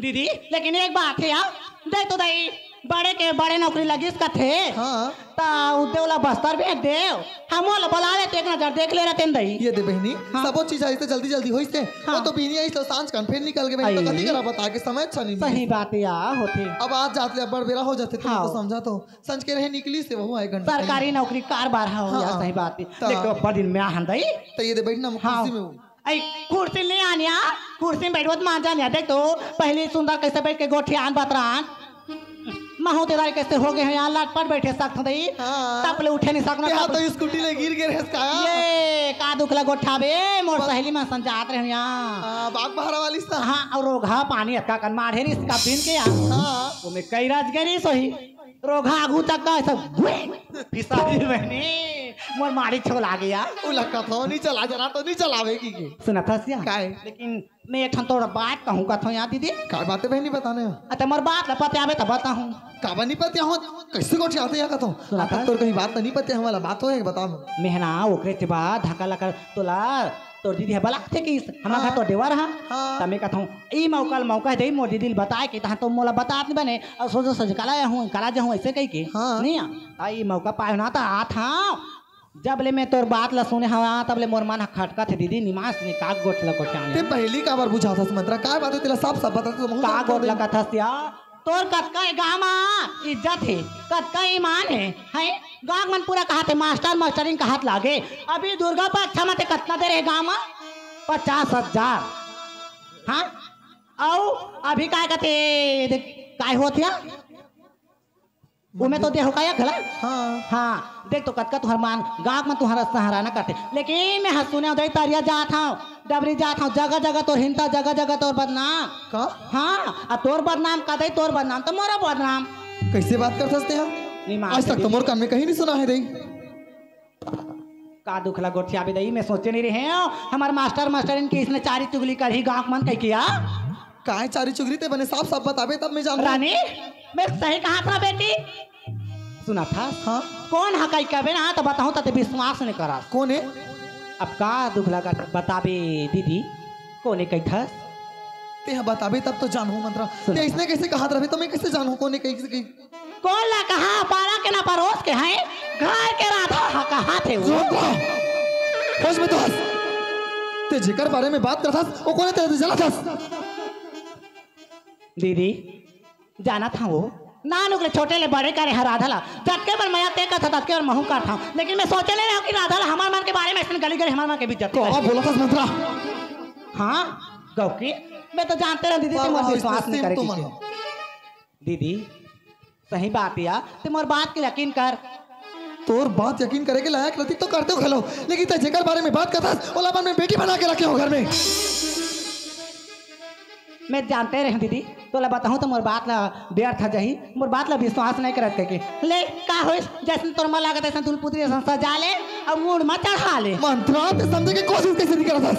दीदी, लेकिन एक बात हे यार, देख तो दई, बड़े के बड़े नौकरी लगिस कथे। हाँ। ता उद्देव ला बस्तर भेज देव, हम ओला बला लेते, एक नजर देख ले रहते दई। ये दे बहिनी, हाँ। सबो चीज ऐसे जल्दी जल्दी होइस हे। हाँ। वो तो बहिनी आई तो सांझ कन फेर निकल के बहिनी तो आई। कथी करा बता के समय अच्छा नहीं मिले। सही बात हे यार, होथे। अब आज जात ले अब्बड़ बेरा हो जाते, तुम हाँ। तो समझा तो। संझ के रहे निकली से वहू आए घंटा सरकारी नौकरी कारबार हा हो यार, हाँ। सही बात हे। ता। लेकिन अब्बड़ दिन में आहन दई। तो ये दे बैठना हाँ। कुर्सी में वो। ऐ कुर्सी ले आनिया, कुर्सी में बैठवत मान जानिया। देख तो पहली सुंदर कैसे बैठ के गोठियान बतरान। महू तेरा कैसे हो गए हैं यार, लटपट बैठे सकत दई। हाँ। तब ले उठे नहीं सकना, ते हा तब तो स्कूटी ले गिर गिर हेस काया। ये का दुख ला गोठाबे, मोर बा- सहेली में संजात रहे यहाँ। हाँ, बाग बहरा वाली सा। हाँ, और रोघा पानी अतका कन मारे रिस का पीन के यार। हाँ। वो में कई राजगरी सोही। रोघा आगू तक का ऐसा गुई, फिसारी बहनी, मोर मारी छोला गया। उ लक्का थो नहीं चला, जना तो नहीं चलावे की के। सुनत हस या? काय? लेकिन मैं एक ठन तोर बात कहूँ, कथों यार दीदी। काय बात हे बहनी बताने? अच्छा, मोर बात ला पतियाबे त बताहूँ। काबर नहीं पतिया हो? कैसे गोठियाथे या कथों? सुनत हस? तोर कहीं बात नहीं पतिया, हमारा बात हो एक बता। मेहना ओकरे ते बात धक्का लकर तोला तोर दीदी ह बलाथे कि हमर हाँ। घर तो देवर हा। हाँ। त मैं कथों, ई मौका ल मौका दे मोर दीदी ल बताए के, तहाँ तो मोला बतात नहीं बने, अउ सोचो सोच कला हूँ, कला जाहूँ ऐसे कही के। हाँ। नहीं आ, आ ई मौका पाए ना त आत हाँ। जब ले मैं तोर बात ला सुने हवा, तब ले मोर मन ह खटकत हे दीदी, निमास ने का गोठ ला गोठाने। ते पहली काबर बुझाथस मंत्रा, का बात हे तेला साफ साफ बता तो महू का जानता गोठ नहीं। ला कथस या? तोर कतका ए गाँव म इज्जत हे, कतका ईमान हे, हैं? गाँव मन पूरा कहाथे मास्टर मास्टरिन कहात लागे। अभी दुर्गा पक्ष म ते कतना दे रहे गाँव म? पचास हजार। हाँ? अउ अभी काय कथे, देख, काय होत हे? उमे तो देहो का या घला? हाँ। हाँ, देख तो कतका तुहर मान, गाँव म तुहर सहारा न करते। लेकिन मैं ह सुने उदय तरिया जात हूँ, डबरी जात हूँ, जगह जगह तोर हिंता, जगह जगह तोर बदनाम। का? हाँ, आ तोर बदनाम का दई, तोर बदनाम तो मोरा बदनाम। कैसे बात करथस ते हा? नहीं मान आज तक दे। तो मोर कान में कहीं नहीं सुना है दई। का दुख ला गोठियाबे दई, मैं सोचे नहीं रहे हूँ, हमार मास्टर मास्टरिन के इसने चारी चुगली करही गाँव मन कह किया। काय चारी चुगली ते बने साफ साफ बताबे तब मैं जानहूँ। रानी, मैं सही कहा था बेटी। सुनत हस? हाँ। कोन हा कही कबे ना तो बताहूँ त ते विश्वास नहीं करा। कोन हे? अब का दुख लगा बताबे दीदी, कोन हे कही थस? ते हा बताबे तब तो जानहूँ मंत्रा। सुन। ते इसने कैसे कहा था तो मैं कैसे जानहूँ कोन हे कही? कोन ला कहा, पारा के ना परोस के हैं, घर के राधा हा कहाथे वो। सुन तो, होश में तो हस। ते जेकर बारे में बात करत हस, वो कोन हे ते जानत हस? दीदी, जानत हूँ वो। नान ओकरे छोटे ले बड़े करे हा राधा ला। जतके बार मया ते कथा, ततके बार महू करत हूँ। लेकिन मैं सोचे ले रहे हूँ कि राधा ला हमार मन के बारे में ऐसे गली गली हमार मन के बीच जाते का बोलत हस मंत्रा? हाँ, गौकी, मैं तो जानते रहे दीदी, ते मोर विश्वास नहीं करे किसी। दीदी, सही बात या, ते मोर बात के यकीन कर। तोर बात यकीन करे के लायक रहती तो करते हो घलो, लेकिन ते जेकर बारे में बात करथस, ओला अपन में बेटी बना के रखे हो घर में। मैं जानते रहे हूँ दीदी, तोला बताहूँ तो मोर बात ला व्यर्थ जाही, मोर बात ला विश्वास नहीं करत कह के। ले, का होइस, जैसन तोर मन लागत ऐसन दुलपुतरी ऐसन सजा ले, अब मूड़ में चढ़ा ले। मंत्रा, ते समझे के कोशिश कैसे नहीं करत हस?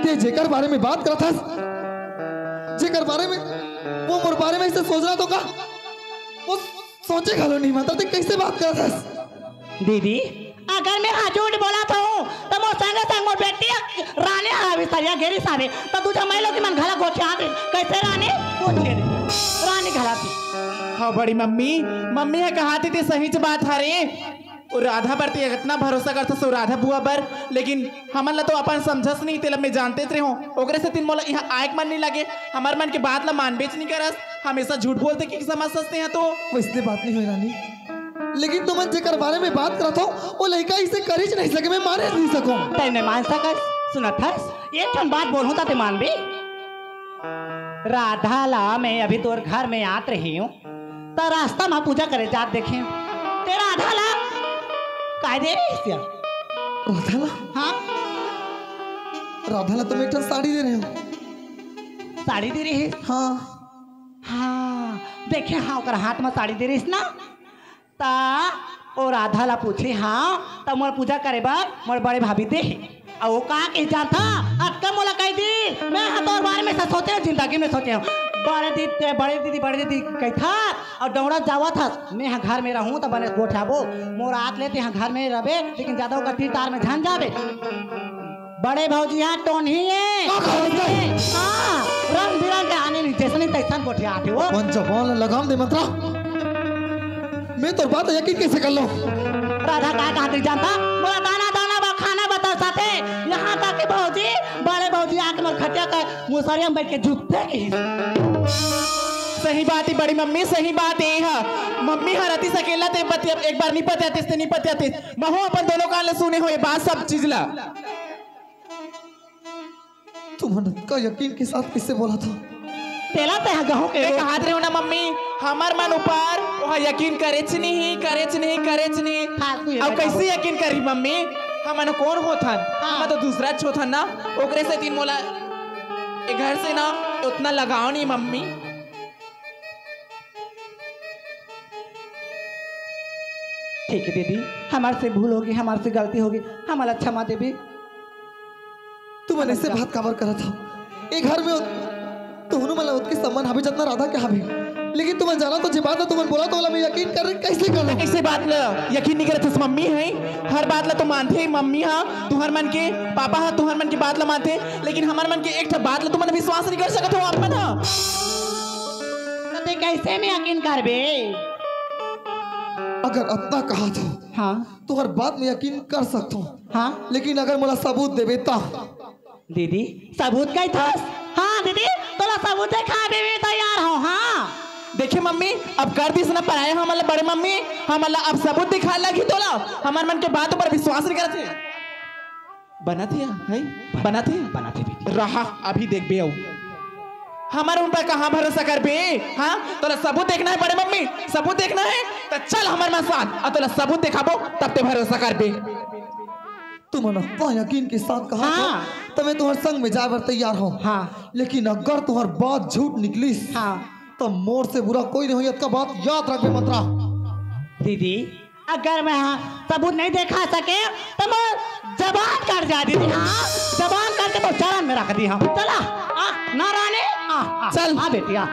ते जेकर बारे में बात करत हस, जेकर बारे में वो मोर बारे में ऐसे सोच रहा तो का? वो सोचे घलो नहीं मंत्रा, ते कैसे बात करत हस? दीदी, अगर मैं हा झूठ बोलत हूँ, तो मोर संगे संग मोर बेटी रानी हा भी सरिया गेरी सारे, तो तुझे मैं लोग मन घला गोठिया दे। कैसे रानी? पूछे रे। रानी घला थी। हाँ, बड़ी मम्मी, मम्मी हा कहा थी, ते सही च बात हरे। ओ राधा बर ते इतना भरोसा करथस, ओ राधा बुआ बर, लेकिन हमन ला तो अपन समझस नहीं, तेला मैं जानते रहे हूँ, ओकरे सेती मोला यहाँ आए के मन नहीं लगे, हमर मन के बात ला मानबेच नहीं करस, हमेशा झूठ बोलथे कि समझ सकते हैं तो। वैसने बात नहीं होय रानी, लेकिन तुमन जेकर बारे में बात करत हो, वो लइका इसे करिच नहीं सके, मैं माने नहीं सकूं। तैं नहीं मान सकस, सुनत हस, एक ठन बात बोलूं त ते मानबे। राधा ला मैं अभी तोर घर में आत रहे हूँ, त रास्ता म पूजा करे जात देखे हूँ। ते राधा ला काय दे रहे हस? राधा ला? हाँ। राधा ला तो मैं एक ठन साड़ी दे रहे हूँ। साड़ी दे रहे हस? हाँ। हाँ, देखे हाँ, ओकर हाथ म साड़ी दे रहिस ना, त ओ राधा ला पूछे हाँ, त मोर पूजा करे बर मोर बड़े भाभी दे हे। अउ ओ का कहे जानथा, अतका मोला कह दी, मैं हा तोर बारे में से सोचे हूँ, जिंदगी में सोचे हूँ। बड़े दीदी, बड़े दीदी, बड़े दीदी कहथा, अउ डौड़ा जावत हस, मैं हा घर में रहूँ त बने गोठियाबो, मोर आत ले ते हा घर में रहबे, लेकिन ज्यादा ओकर तीर तार में झन जाबे। बड़े भौजी हा टोनही ए। का कहत हे? हाँ, रंग बिरंग के आने नहीं, जैसने तैसन गोठिया आथे वो। अपन जबान ला लगाम दे मंत्रा। मैं तोर बात यकीन कैसे कर लूं? राधा का कहत हे जानथा? मोला दाना दाना बा खाना बता साथे। यहाँ तक कि भौजी, बड़े भौजी आके मोर खटिया का मुसरिया में बैठ के जूते की। सही बात हे बड़ी मम्मी, सही बात हे। हाँ, मम्मी हर अति सकेला ते पति एक बार नहीं पतियातिस ते नहीं पतियातिस। महू अपन दोनों कान ले सुने हो ये बात सब चीज ला। तुमन का यकीन के साथ किससे बोला था? तेला ते हा गहूं के मैं रोटी। कहत रहे हो ना मम्मी, हमर मन ऊपर ओहा यकीन करेच नहीं, करेच नहीं, करेच नहीं। फालतू हे अब बेटा। कैसे यकीन करही मम्मी? हमन कौन होथन? हाँ। हमन तो दूसरा होथन ना, ओकरे सेती मोला ए घर से ना उतना लगाव नहीं मम्मी। ठीक है दीदी, हमार से भूल होगी, हमार से गलती होगी, हमला क्षमा देबे। तुमन ऐसे बात काबर करत हो? ए घर में उत-, तुहनो मन ला ओतके सम्मान हावे जतना राधा के हावे। लेकिन तुमन जानत हो जे बात ला तुमन बोलत हो ओला मैं यकीन करे कैसे करूं? कैसे बात ला यकीन नहीं करत हस मम्मी हे? हर बात ला तो मानथे मम्मी हा, तुहर मन के पापा हा, तुहर मन के बात ला मानथे, लेकिन हमर मन के एक ठा बात ला तुमन विश्वास नहीं कर सकत हो अपन हा। त ते कैसे में यकीन करबे? अगर अतना कहत हो, हाँ। तुहर बात में यकीन कर सकत हो। हाँ। लेकिन अगर मोला सबूत देबे त? दीदी, सबूत कहिथस? हाँ दीदी, तोला सबूत देखाबे में तैयार हो। हाँ। देखे मम्मी, अब कर दिस ना पराया हमला बड़े मम्मी, हमला अब सबूत दिखाए लगही तोला, हमर मन के बात ऊपर विश्वास नहीं करत हे। बनत हे, है? बनत हे? बनत हे बेटी। रहा, अभी देखबे अउ। हमर उन पर कहाँ भरोसा करबे? हाँ? तोला सबूत देखना है बड़े मम्मी? सबूत देखना है? त चल हमर मन साथ। अउ तोला सबूत देखाबो, तब ते भरोसा करबे। तुमन अतना यकीन के साथ कहा हाँ। त मैं तुहर संग में जाए बर तैयार हूँ। हाँ। लेकिन अगर तुहर बात झूठ निकलिस, हाँ। त मोर से बुरा कोई नहीं होही, अतका बात याद रखबे मंत्रा। दीदी, अगर मैं हाँ सबूत नहीं देखा सके त मोर जबान कट जाए दीदी। हाँ, जबान कट के मोर चरण में रख दी। हाँ, चला, आ, ना रानी, आ, आ, चल। आ बेटी, आ।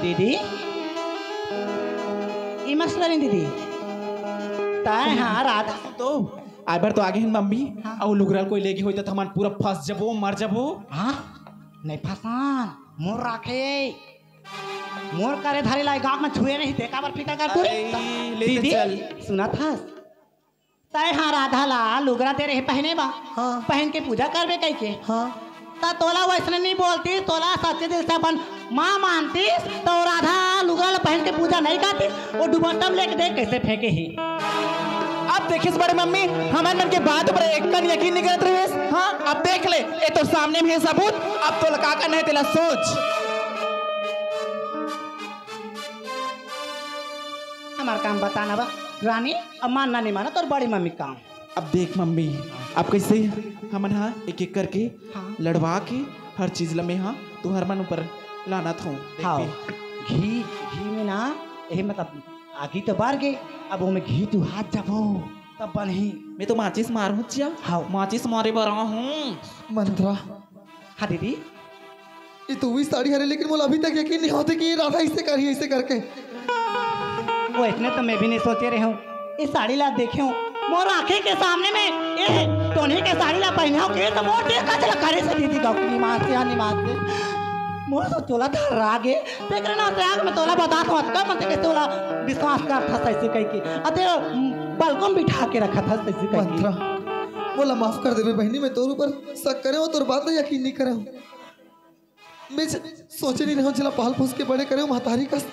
दीदी, ई मसला नहीं दीदी। तय हाँ राधा। तो आए बर तो आगे हन मम्मी, हाँ। अउ लुगरा ल कोई लेगे होई त हमन पूरा फंस जबो, मर जबो। हाँ, नहीं फंसान, मोर राखे। मोर करे धरे ला गांव में छुए नहीं, देखा बर फिकर कर तू। अरे, ले दीदी, चल। सुनत हस? तय हाँ राधा ला लुगरा दे रहे पहने बा। हाँ। पहन के पूजा करबे कहि के। हाँ। त तोला वैसने नहीं बोलतिस, तोला सच्चे दिल से अपन माँ मानतिस, त राधा लुगरा ला पहन के पूजा नहीं करतिस, वो दुपट्टा में लेके देख कैसे फेंके ही। अब देखिस बड़े मम्मी, हमर मन के बात ऊपर एक कन यकीन नहीं करत रहिस। हाँ, अब देख ले, ए तोर सामने में हे सबूत, अब तोला का करना है तेला सोच। हमार काम बताना बा रानी, अब मानना नहीं माना तोर बड़ी मम्मी काम। अब देख मम्मी, अब कैसे हमन हा एक एक करके हाँ। लड़वा के हर चीज ल मैं हा तुहर मन ऊपर लानत हूँ। हाँ, घी, घी में ना, यही मतलब आगी तो बार गे, अब ओमे घी तू हाथ जाबो, तब बनही। मैं तो माचिस मारूँ चिया। हाँ। माचिस मारे बर आऊँ हूँ। मंत्रा। हाँ दीदी। ये तो वही साड़ी हरे, लेकिन मोला अभी तक यकीन नहीं होते कि ये राधा इसे करी, इसे करके। वो इतने तो मैं भी नहीं सोचे रहे हूँ। ये साड़ी ला देखे हूँ, मोर आँखें के सामने में ये टोनी के साड़ी ला पहने हूँ, के तो मोर देख का चला करे से दीदी गाँव की निमाज से, हाँ, निमाज से। वो तो तोला धर्रा गे, तेकरे नाम से आग में तोला बतात हूँ, अतका मन ते कइसे तोला विश्वास करथस अइसे कहिके, अते बलको में बिठा के रखत हस अइसे कहिके। मंत्रा, मोला माफ कर देबे बहिनी, मैं तोर ऊपर शक करे हूँ, तोर बात ला यकीन नहीं करे हूँ। मैं ज-, सोचे नहीं रहे हूँ, जेला पाल पोस के बड़े करे हूँ महतारी कस,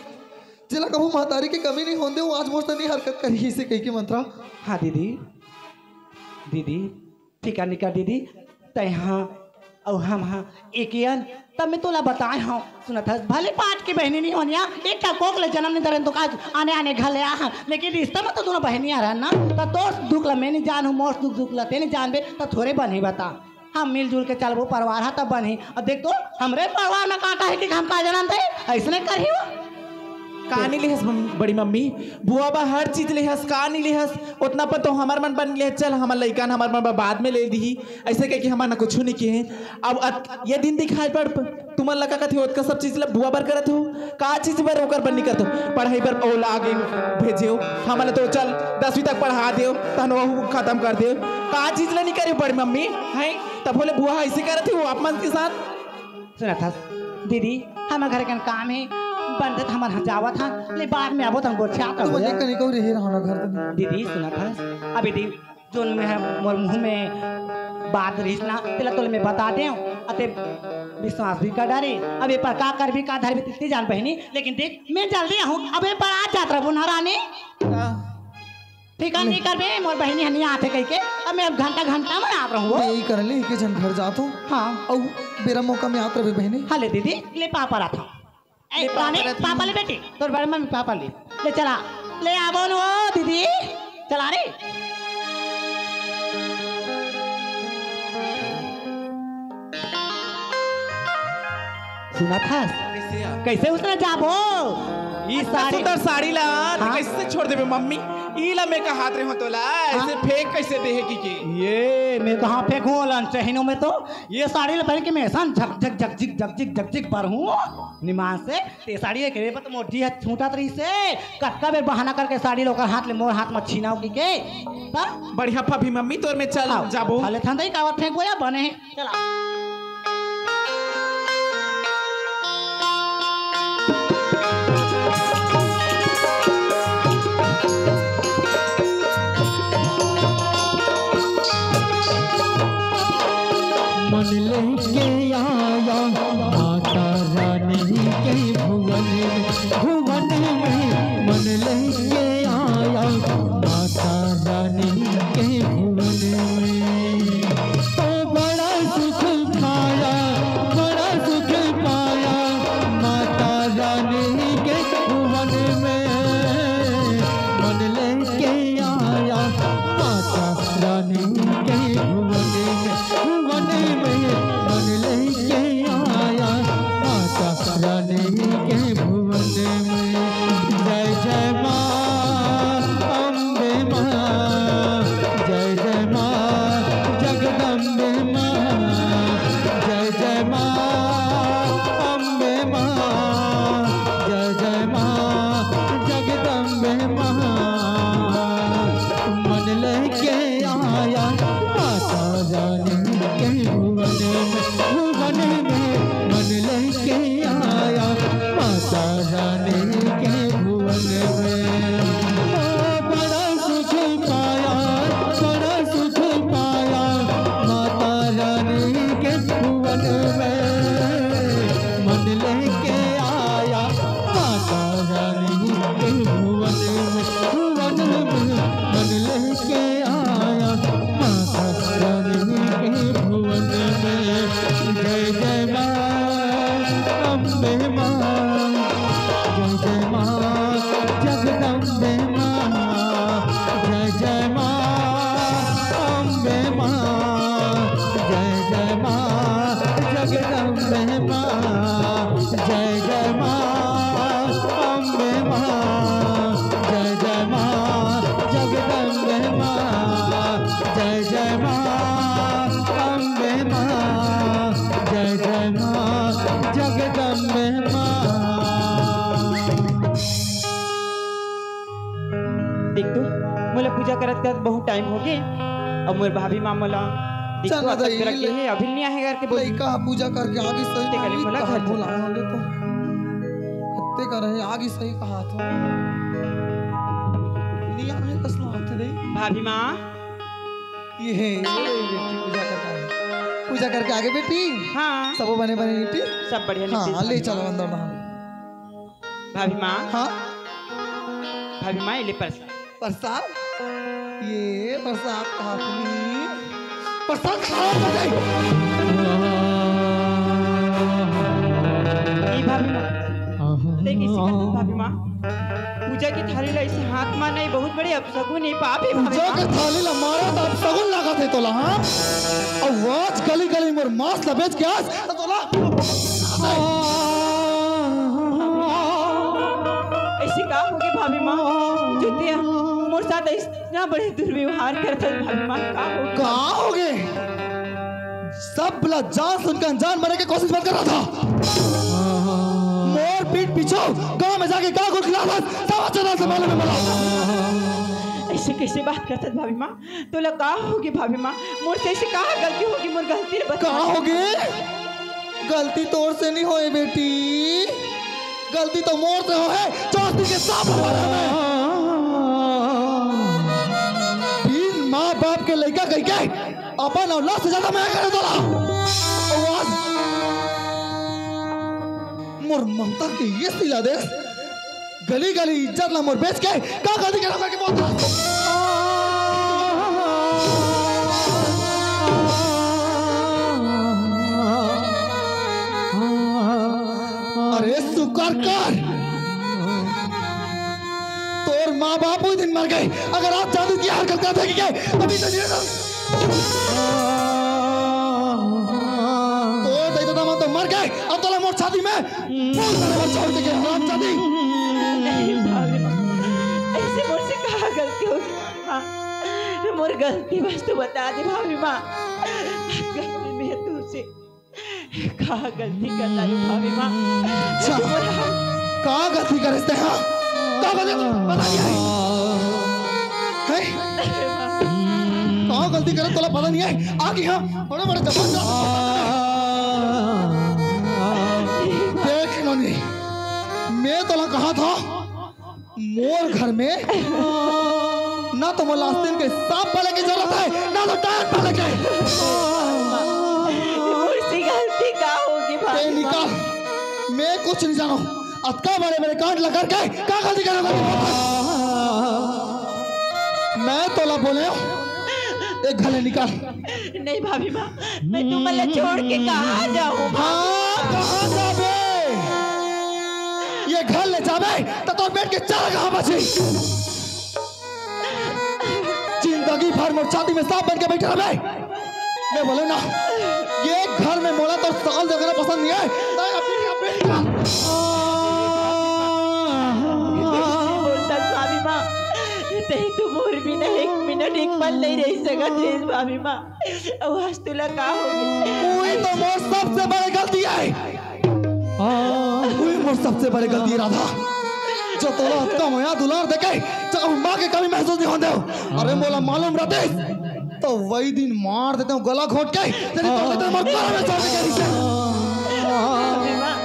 जेला कभू महतारी के कमी नहीं होन दे, वो आज मोर से नहीं हरकत करही अइसे कहिके मंत्रा। हाँ दीदी, दीदी, ठीक है निकर दीदी, तैं हाँ अउ हम हाँ एक ही अन, तब मैं तोला बताए हूँ। सुनत हस, भले पाट के बहिनी नहीं होनिया, एक ठा कोख ले जन्म नहीं धरे तो का आने आने घर ले आ, लेकिन रिश्ता में तो दोनों बहिनियां रहन ना, तो तोर दुख ला मैं नहीं जानहूँ, मोर दुख दुख ला तैं नहीं जानबे, तो थोरे बनही बता। हम मिलजुल के चलबो, परिवार ह तब बनही। अब देख तो, हमरे परिवार में कांटा हे कि हम का जानन दे, अइसने करही वो। का नहीं लेहस मम-, बड़ी मम्मी, बुआ बा हर चीज लेहस, का नहीं लेहस, ओतना पर तो हमर मन बन लेहस, चल हमर लइका न हमर मन बर बाद में ले दिही, अइसे कहिके हमर न कुछु नहीं किहे। अब अत-, ये दिन दिखाई पड़, तुमन ला का कथे, ओतका सब चीज ला बुआ बर करत हो, का चीज बर ओकर बर नहीं करत हो? पढ़ाई बर ओला आगे भेजेव, हमन ला तो चल दसवीं तक पढ़ा देव, तहन ओहू खत्म कर देव, का चीज ला नहीं करे बड़ी मम्मी, हैं? तब बोले बुआ अइसे करत हे वो आप मन के साथ। सुनत हस दीदी, हमर घर के काम हे, बनत हमन ह जावत हन, ले बाद में आबो त हम गोठियात तुम हबो। कहीं कहूँ रहे रहो ना घर में। दीदी सुनत हस, अभी दी जोन में ह-, मोर मुँह में बात रहिस ना, तेला तोले मैं बता देव, अते विश्वास भी कर डारे। अब ये पर का करबी, का धरबी, तितनी जान बहिनी, लेकिन देख, मैं जल्दी आहूँ, अब ये पर आ जात रहबो ना रानी। का? ठीक है, नहीं करबे, मोर बहिनी हनी आथे कहिके, अब मैं अब घंटा घंटा में आत रहूँ। मैं यही कर ले, एक झन घर जात हूँ। हाँ। अउ बेरा मौका में आत रहबे बहिनी। हाँ ले दीदी, ले पाँव परत हँव। ए, ले पापा रानी, रे तू। पापा ले बेटी, तोर बड़े मम्मी पापा ले। ले चला, ले आबो न ओ दीदी, चला रे। सुनत हस? कइसे आ? कइसे उसने जाबो? ई इतना साड़ी सुंदर साड़ी ला, त हाँ? कइसे छोड़ देबे मम्मी? ई ला मैं कहात रहे हँव तोला, हाँ? अइसे फेंक कइसे देहे कि के? ये मैं कहाँ फेंकूँ ओला, चहिनो में तो ये साड़ी ला पहन के मैं अइसन झक झक झक झक झक झक झक झक बरहूँ निमान से। ते साड़ी एकरे बर तो मोर जी ह छूटत रहिस हे। कतका बेर बहाना करके साड़ी ल ओकर हाथ ले मोर हाथ म छीनाव कहिके। त? बढ़िया भाभी मम्मी तोर में चल आओ, जाबो। भले थन दई काबर फेंकबो या बने हे। चला। मन लेके आया माता रानी के भुवन में, भुवन में। मन लेके आया माता रानी के भुवन में। तो बड़ा सुख पाया, बड़ा सुख पाया माता रानी के भुवन में। मन लेके आया माता रानी के भुवन में, भुवन में। मन लेके आया माता रानी के भुवन में। जय जय माँ अम्बे माँ, जय जय माँ जगदम्बे माँ, जय जय माँ अम्बे माँ, जय जय माँ जगदम्बे माँ। मन लेके आया माता रानी के भुवन में, भुवन में। मन लेके आया माता रानी के भुवन में। ओ बड़ा सुख पाया, बड़ा सुख पाया माता रानी के भुवन में। मन लेके आया माता रानी के भुवन में, भुवन में। मन लेके आया माता रानी के भुवन में। जय जय माँ अम्बे माँ, जय जय माँ जगदम्बे माँ, जय जय माँ अम्बे माँ, जय जय माँ जगदम्बे माँ, जय जय माँ अम्बे माँ, जय जय माँ जगदम्बे माँ, जय जय माँ अम्बे माँ, जय जय माँ जगदम्बे माँ। देख तो, मोला पूजा करत करत बहुत टाइम हो गे। अब मोर भाभी माँ मोला चल ना दई, करके ले। हे, अभी नहीं आहे करके बोल। लइका ह पूजा करके आगे सही ते करे नहीं, बोला कहाँ घर बोला चल। आगे तो। कत्ते करे आगे सही कहा था। नहीं आने कसला हाथ दे। भाभी माँ। ये है, ये बेटी पूजा करता है। पूजा करके आगे बेटी। हाँ। सब बने बने बेटी। सब बढ़िया हाँ, ले चलो अंदर बाहर। भाभी माँ। हाँ। भाभी माँ, ये ले प्रसाद। प्रसाद? ये प्रसाद कहा तुम्ही? प्रसाद खराब हो जाए। ए भाभी माँ, ते किसी का भाभी माँ, पूजा की थाली ला इसे हाथ मारना, ये बहुत बड़े अपशगुन, ये पाप है भाभी पूजा माँ। के थाली ला मारे तो अपशगुन लागत है तोला, हाँ? और आज गली गली मोर मांस ला बेच के आज तो तोला ऐसे का होगे भाभी माँ? जो ते मोर साथ इतना बड़े दुर्व्यवहार करत हस भाभी माँ, का होगे? का होगे? सब ला जान सुन के अनजान बने के कोशिश मत कर रहा था। मोर पीठ पीछू गांव में जाके का गुल खिला था, सब अच्छा तरह से मालूम है मला। ऐसे कैसे बात करत हस भाभी माँ? तोला का होगे भाभी माँ? मोर से ऐसे का गलती होगे? मोर गलती ला बता। का होगे? गलती तोर से नहीं होए बेटी, गलती तो मोर से होए, चौथी के सांप हमारे में। बिन माँ बाप के लइका कह के अपन औलाद से ज्यादा मया करे तोला। आवाज मोर ममता के ये सिला दे। गली गली इज्जत ला मोर बेच के का गलती करा करके बोलता। अरे सुकर कर, तोर माँ बाप उही दिन मर गए। अगर आज जादू की हरकत करते कि के अभी तो जीवित हो। तोर दाई दादा मन तो मर गए, अब तोला मोर छाती में फूल मारे बर छोड़ के गए, हरामजादी। नहीं भाभी, ऐसे मोर से का गलती हो गई? हाँ, मोर गलती बस तू बता दे भाभी माँ। गलती में तुझसे का गलती कर डाली भाभी माँ? जा, का गलती करे ते, हाँ? का गलती पता नहीं है? हैं? का गलती करे तोला पता नहीं है? आगे हाँ, बड़े बड़े जबरदस्त देख लो नहीं, मैं तोला कहा था मोर घर में ना तो मोला आस्तीन के सांप पाले के जरूरत है, ना तो डायन पाले के। मोर से गलती का होगी ते भाभी माँ? निकाल, मैं कुछ नहीं जानू। अतका बड़े बड़े कांड ला करके का गलती करेगा? मैं तोला बोले हूँ, एक घले निकाल। नहीं भाभी माँ, मैं तुमन ला छोड़ के कहाँ जाऊँ? हाँ, कहाँ जाबे? ये घर ले जाबे त तोर पेट के चारा कहाँ बची? जिंदगी भर मोर छाती में सांप बन के बैठे रहबे। मैं बोले ना, ये घर में मोला तोर साल देखना पसंद नहीं है। नहीं, अभी, अभी। बोलता भाभी माँ, ते तो मोर बिना एक मिनट, एक पल नहीं रह सकत रहिस भाभी माँ। अउ आज तोला का हो गे? वही तो मोर सबसे बड़े गलती है। वही मोर सबसे बड़े गलती है राधा, जो तोला अतका मया दुलार देके जब माँ के कमी महसूस नहीं होने देव। अरे मोला मालूम रहते तो वही दिन मार देते हूँ गला घोट के, तेरी तो तेरे मर मारा मैं छोड़ के गई से। भाभी माँ,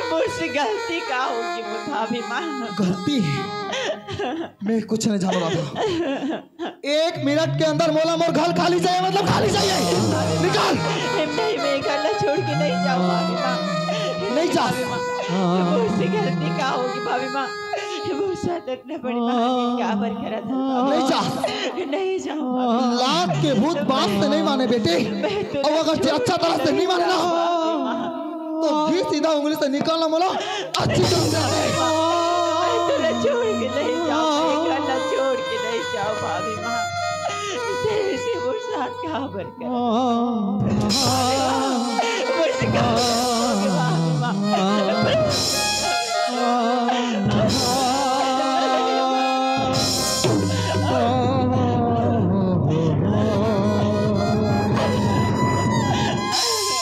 मोर से गलती का होगी मोर भाभी माँ? गलती? मैं कुछ नहीं जान रहा था। एक मिनट के अंदर मोला मोर घर खाली चाहिए, मतलब खाली चाहिए। निकाल। नहीं, मैं घर ला छोड़ के नहीं जाऊँ भाभी माँ। नहीं जा। भाभी माँ, मोर से गलती का होगी भाभी माँ? मोर साथ इतना बड़ी महादेव क्या बर करा था? नहीं जा। नहीं जाऊँ भाभी। लात के भूत बात से नहीं माने बेटे। मैं तो और अगर नहीं अच्छा तरह से नहीं माने ना, भाभी माँ। तो घी सीधा उंगली से निकालना मोला अच्छी तरह से। मैं तोला छोड़ के नहीं जाऊँ, मैं घर ला छोड़ के नहीं जाऊँ भाभी माँ। तेरे से मोर साथ कहाँ पर कर? मोर से कहाँ पर कर भाभी माँ?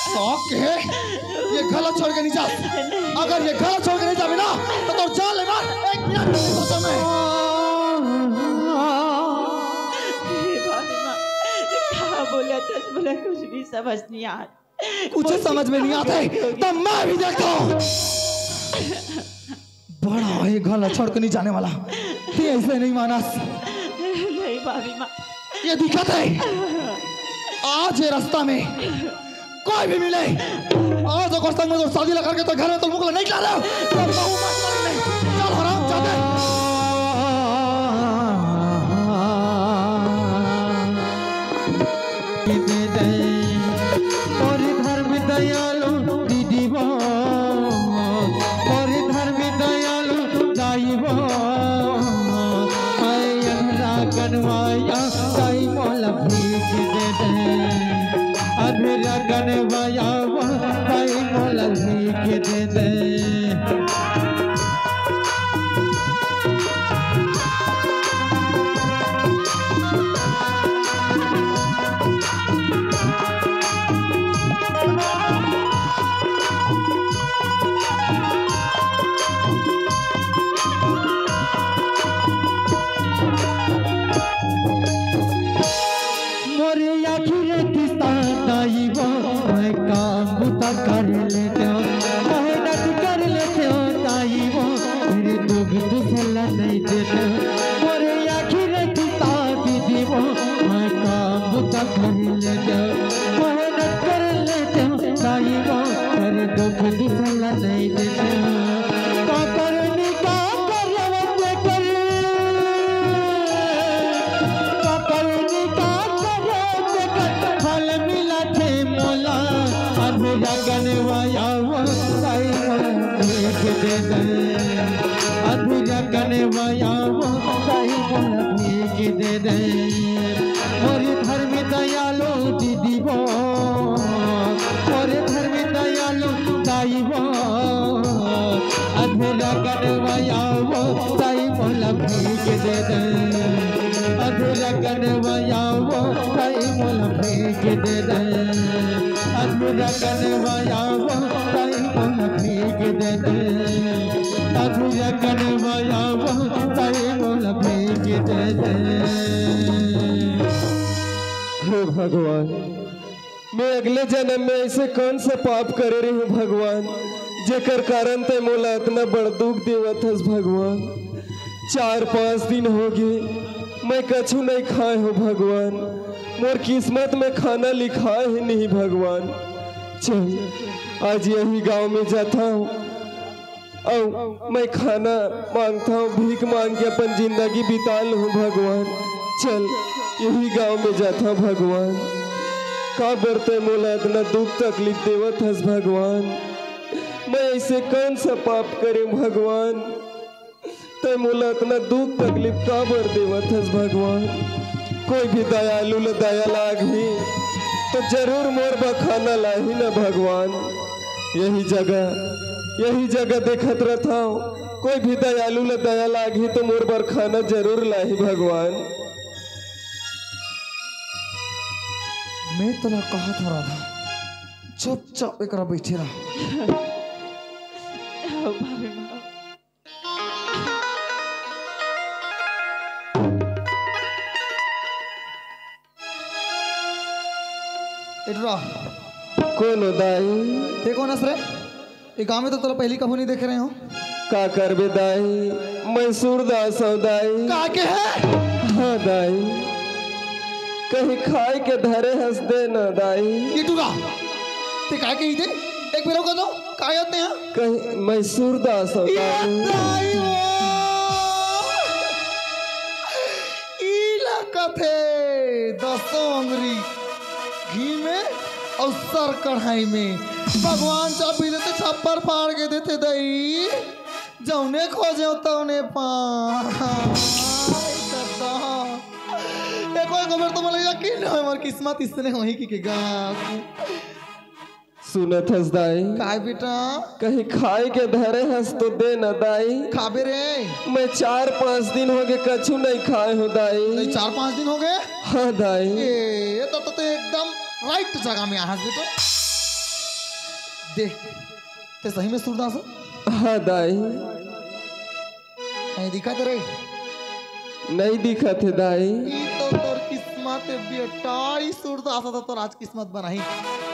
शौक है ये घर ला छोड़ के नहीं जा। अगर ये घर ला छोड़ के नहीं जाबे ना, तो तोर जान ले मार, एक मिनट नहीं सोचा मैं। हे भाभी माँ, का बोलत बस बोला, कुछ भी समझ नहीं आ रहा। कुछ समझ में नहीं आते, तब मैं भी देखता हूँ। बड़ा है घर ला छोड़ के नहीं जाने वाला। ते ऐसे नहीं मानस। नहीं भाभी माँ। ये दिक्कत है। आज ये रास्ता में कोई भी मिले, आज ओकर संग में तो शादी ला करके तो घर में तो मुख ला नहीं निकला रहा। तो बहू मत कर ले। चल हराम जादे। दे दे। तोर धर्म दयालु दीदी वो, तोर धर्म दयालु दाई वो, ऐ अंधरा कनवाया दाई मोला भीख दे दे। अंधरा कनवाया वो दाई मोला भीख दे दे। मोर आखिर किस्सा दाई वो, मैं काम बुता कर लेते हो, मेहनत कर लेते हो दाई वो, मेरे दुख दुसला नहीं देते हो। मोर आखिर किस्सा दीदी वो, मैं काम बुता कर लेते हो, मेहनत कर लेते हो दाई वो, मेरे दुख दुसला नहीं देते हो। का करनी का करवत कर, का करनी का करवत कर, फल मिला थे मोला। अधूरा कनवाया वो दाई मोला भीख दे दे। अधूरा कनवाया वो दाई मोला भीख दे दे। मोर धर्म दयालु दीदी वो, मोर धर्म दयालु दाई वो, अधूरा कनवाया वो दाई मोला भीख दे दे। अधूरा कनवाया वो दाई मोला भीख दे दे। अधूरा कनवाया वो दाई मोला भीख दे दे। अधूरा कनवाया वो दाई मोला भीख दे दे। हे भगवान, मैं अगले जन्म में ऐसे कौन सा पाप करे रही हूँ भगवान, जेकर कारण तै मोला इतना बड़ दुख देवत हस भगवान। चार पाँच दिन हो गए, मैं कछु नहीं खाए हूँ भगवान। मोर किस्मत में खाना लिखाए ही नहीं भगवान। चल, आज यही गांव में जाता हूँ, अउ मैं खाना मांगता हूँ, भीख मांग के अपन जिंदगी बिता लूँ भगवान। चल, यही गांव में जाता हूँ भगवान। का बर तै मोला इतना दुख तकलीफ देवत हस भगवान? मैं ऐसे कौन सा पाप करे भगवान, तै मोला इतना दुख तकलीफ का बर देवत हस भगवान? कोई भी दयालु ल दया लागही तो जरूर मोर बर खाना लाही न भगवान। यही जगह, यही जगह देखत रथव, कोई भी दयालु ल दया लागही तो मोर बर खाना जरूर लाही भगवान। मैं तोला कहत हंव राधा, चुपचाप एकरा बैठे रह। एटरा। कोन हो दाई? ते कोन हस रे? ए गांव में तो तोला पहली कभू नहीं देखे रहे हो। का करबे दाई, मैं सूरदास हंव दाई। का के है? हाँ दाई, कहीं खाए के धरे हस दे ना दाई। ये टूरा, ते काय कही थे? एक बेर अउ कह दो, काय होते हैं? कहीं मैं सूरदास हंव ये दाई। दाई हो। ई ला कथे दसों अंगरी घी में अउ सर कढ़ाई में। भगवान चाबी देते छप्पर फाड़ के देते दई, जौने खोजे तौने पाए। एको एक बेर तो मोला यकीन नहीं, हमार किस्मत इसने होही कि के गा। सुनत हस दाई? काय बेटा? कहीं खाए के धरे हस तो दे न दाई। खाबे रे। मैं चार पाँच दिन हो गए, कछु नहीं खाए हो दाई। नहीं, चार पाँच दिन हो गए? हाँ दाई। ए, तो, तो, तो एकदम राइट जगह में आहस बेटा। देख, ते सही में सूरदास हो? हाँ दाई। नहीं दिखा तेरे? नहीं दिखा थे दाई। ई तो तोर किस्मत माते बेटा, ई सूरदास तो तोर आज किस्मत बनाही।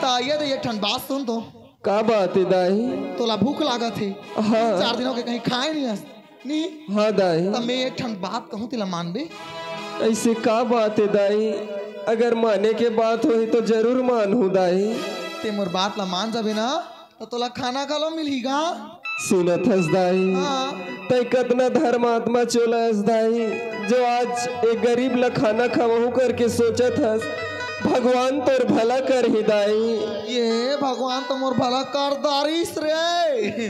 त ये दे, एक ठन बात सुन तो। का बात हे दाई? तोला भूख लागत हे। हाँ। चार दिन हो गए कहीं खाए नहीं हस। नहीं। हाँ दाई। त मैं एक ठन बात कहूँ, तेला मानबे? ऐसे का बात हे दाई? अगर माने के बात होही तो जरूर मानहूँ दाई। ते मोर बात ला मान जाबे ना, त तोला खाना घलो मिलही गा। सुनत हस दाई? हाँ। तै कतना धर्मात्मा चोला हस दाई, जो आज एक गरीब ला खाना खवाहूँ करके सोचत हस। भगवान तोर भला करही दाई। ये भगवान तो मोर भला कर डारिस रे।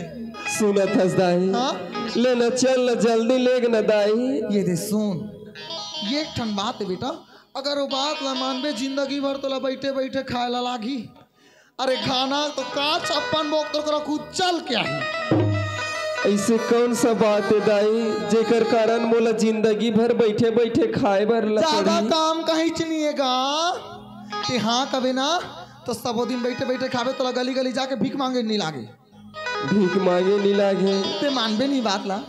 सुनत हस दाई? हाँ? ले न चल न, जल्दी लेग न दाई। ये दे सुन, ये एक ठन बात हे बेटा, अगर वो बात ला मानबे, जिंदगी भर तोला बैठे बैठे खाए ला लागही। अरे खाना तो का छप्पन भोग तोर करा खुद चल के आही। ऐसे कौन सा बात हे दाई, जेकर कारण मोला जिंदगी भर बैठे बैठे खाए बर ला ज्यादा पड़ही? काम कहीं च नहीं हे गा। ते हाँ कबे ना, तो सबो दिन बैठे बैठे खाबे, तोला गली गली जाके भीख मांगे नहीं लागे। भीख मांगे नहीं लागे। ते मानबे नहीं बात ला।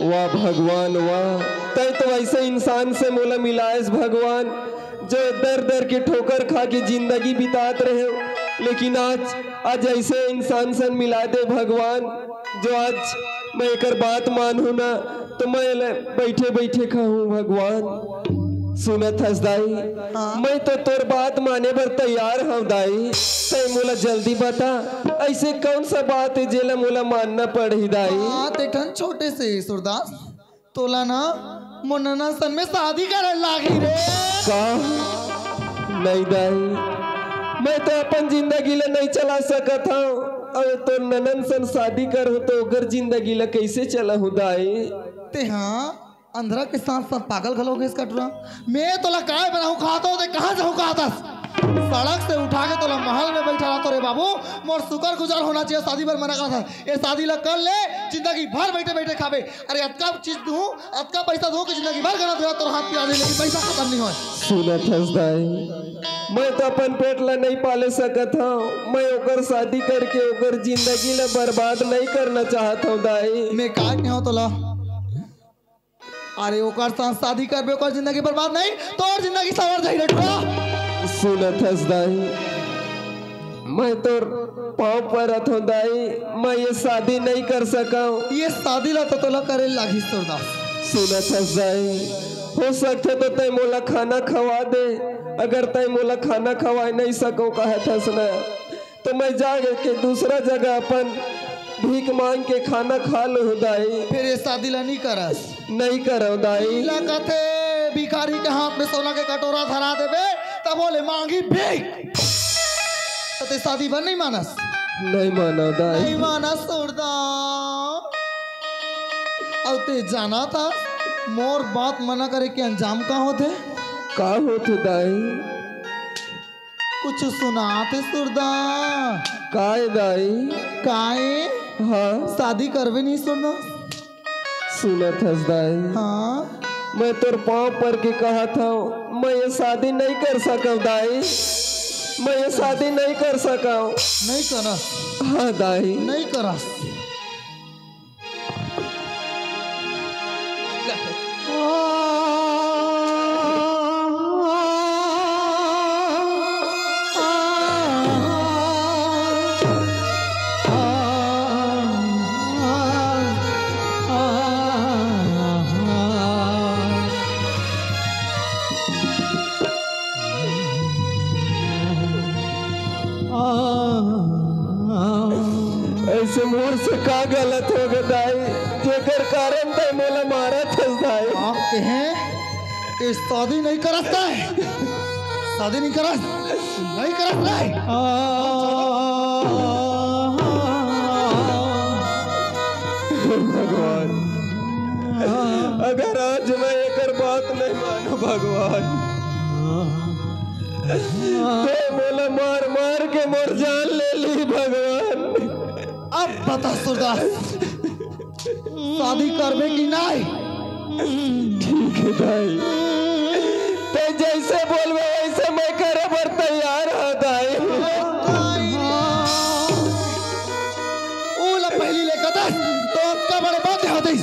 वाह भगवान वाह, तै तो ऐसे इंसान से मोला मिलायस भगवान, जो दर दर के ठोकर खा के जिंदगी बितात रहे, लेकिन आज, आज ऐसे इंसान से मिला दे भगवान, जो आज मैं एकर बात मानहूँ ना, तो मैं ले बैठे बैठे खाहूँ भगवान। सुनत हस दाई? हाँ। मैं तो तोर बात माने बर तैयार हूँ दाई। तै मोला जल्दी बता, ऐसे कौन सा बात हे जेला मोला मानना पड़ही दाई? हाँ, ते ठन छोटे से सूरदास, तोला ना मोर ननद सन में शादी करे लागही रे। का? नहीं दाई, मैं तो अपन जिंदगी ला नहीं चला सकत हूँ। अरे तोर ननद सन शादी करहूँ तो ओकर जिंदगी ला कैसे चलाहूँ दाई? ते हाँ, अंधरा के साथ साथ पागल घलो हो गइस कटुरा। मैं तोला काय बनाहूँ, खात हो ते कहाँ से हो खात हस? सड़क से उठा के तोला महल में बैठा रहतो रे बाबू। मोर शुक्रगुजार होना चाहिए, शादी बर मना करत हस। ये शादी ला कर ले, जिंदगी भर बैठे बैठे खाबे। अरे अतका चीज दूँ, अतका पैसा दूँ कि जिंदगी भर गना तोर हाथ पिया दे, लेकिन पैसा खत्म नहीं होय। सुनत हस दाई, मैं तो अपन पेट ला नहीं पाले सकत हूँ, मैं ओकर शादी करके ओकर जिंदगी ला बर्बाद नहीं करना चाहत हूँ दाई। मैं का कहूँ तोला? अरे ओकर साथ शादी करबे, ओकर जिंदगी बर्बाद नहीं, तोर जिंदगी सवर जाही रे टुरा। सुनत हस दाई, मैं तोर पाँव परत हूँ दाई, मैं ये शादी नहीं कर सकूँ। ये शादी ला तो तोला करे लागही सूरदास। सुनत हस दाई, हो सकथे तो तै मोला खाना खवा दे। अगर तै मोला खाना खवाए नहीं सको कहत हस ना, तो मैं जाके दूसरा जगह अपन भीख मांग के खाना खा लूँ दाई। फिर ये शादी ला नहीं करस? नहीं करव दाई। ला कथे भिखारी के हाथ में सोना के कटोरा धरा देबे, तब बोले मांगी भीख। तो ते शादी बर नहीं मानस? नहीं मानव दाई। नहीं मानस सूरदास। अउ ते जानत हस, मोर बात मना करे के अंजाम का होथे? का होथे दाई? कुछ सुनात हे सूरदास? काय दाई? काय? हाँ। शादी करबे नहीं सूरदास? सुनत हस दाई? हाँ। मैं तोर पाँव पर के कहत हूँ, मैं ये शादी नहीं कर सकव दाई, मैं ये शादी नहीं कर सकव। नहीं करस? हाँ दाई। नहीं करस? ऐसे मोर से का गलत हो गे दाई, जेकर कारण तै मोला मारत हस दाई? आप कहें, ये शादी नहीं करस दाई, शादी नहीं करस, नहीं करस दाई। भगवान, अगर आज मैं एकर बात नहीं मानों भगवान, तो मोला मार मार के मोर जान ले ली भगवान। अब बता सूरदास, शादी करबे कि नहीं? ठीक है दाई, तै जैसे बोलबे वैसे मैं करे बर तैयार हूँ दाई। ओला पहली ले कतस तो अतका बड़े बात होतिस।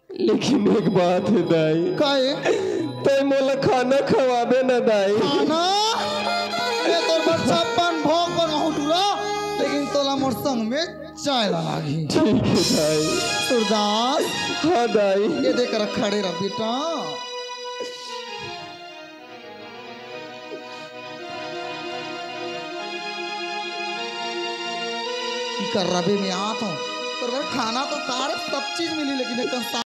लेकिन एक बात है दाई। का है? त दाई, मोला खाना खवाबे ना दाई। खाना? मैं तोर बर छप्पन भोग बनवाहूं टूरा, लेकिन तोला मोर संग में जाए ला लागही। ठीक है दाई। सूरदास। हाँ दाई। ये देख रख खड़े रह बेटा। इकर रबे में आत हूँ। तोर घर खाना तो सारे सब चीज मिली, लेकिन एक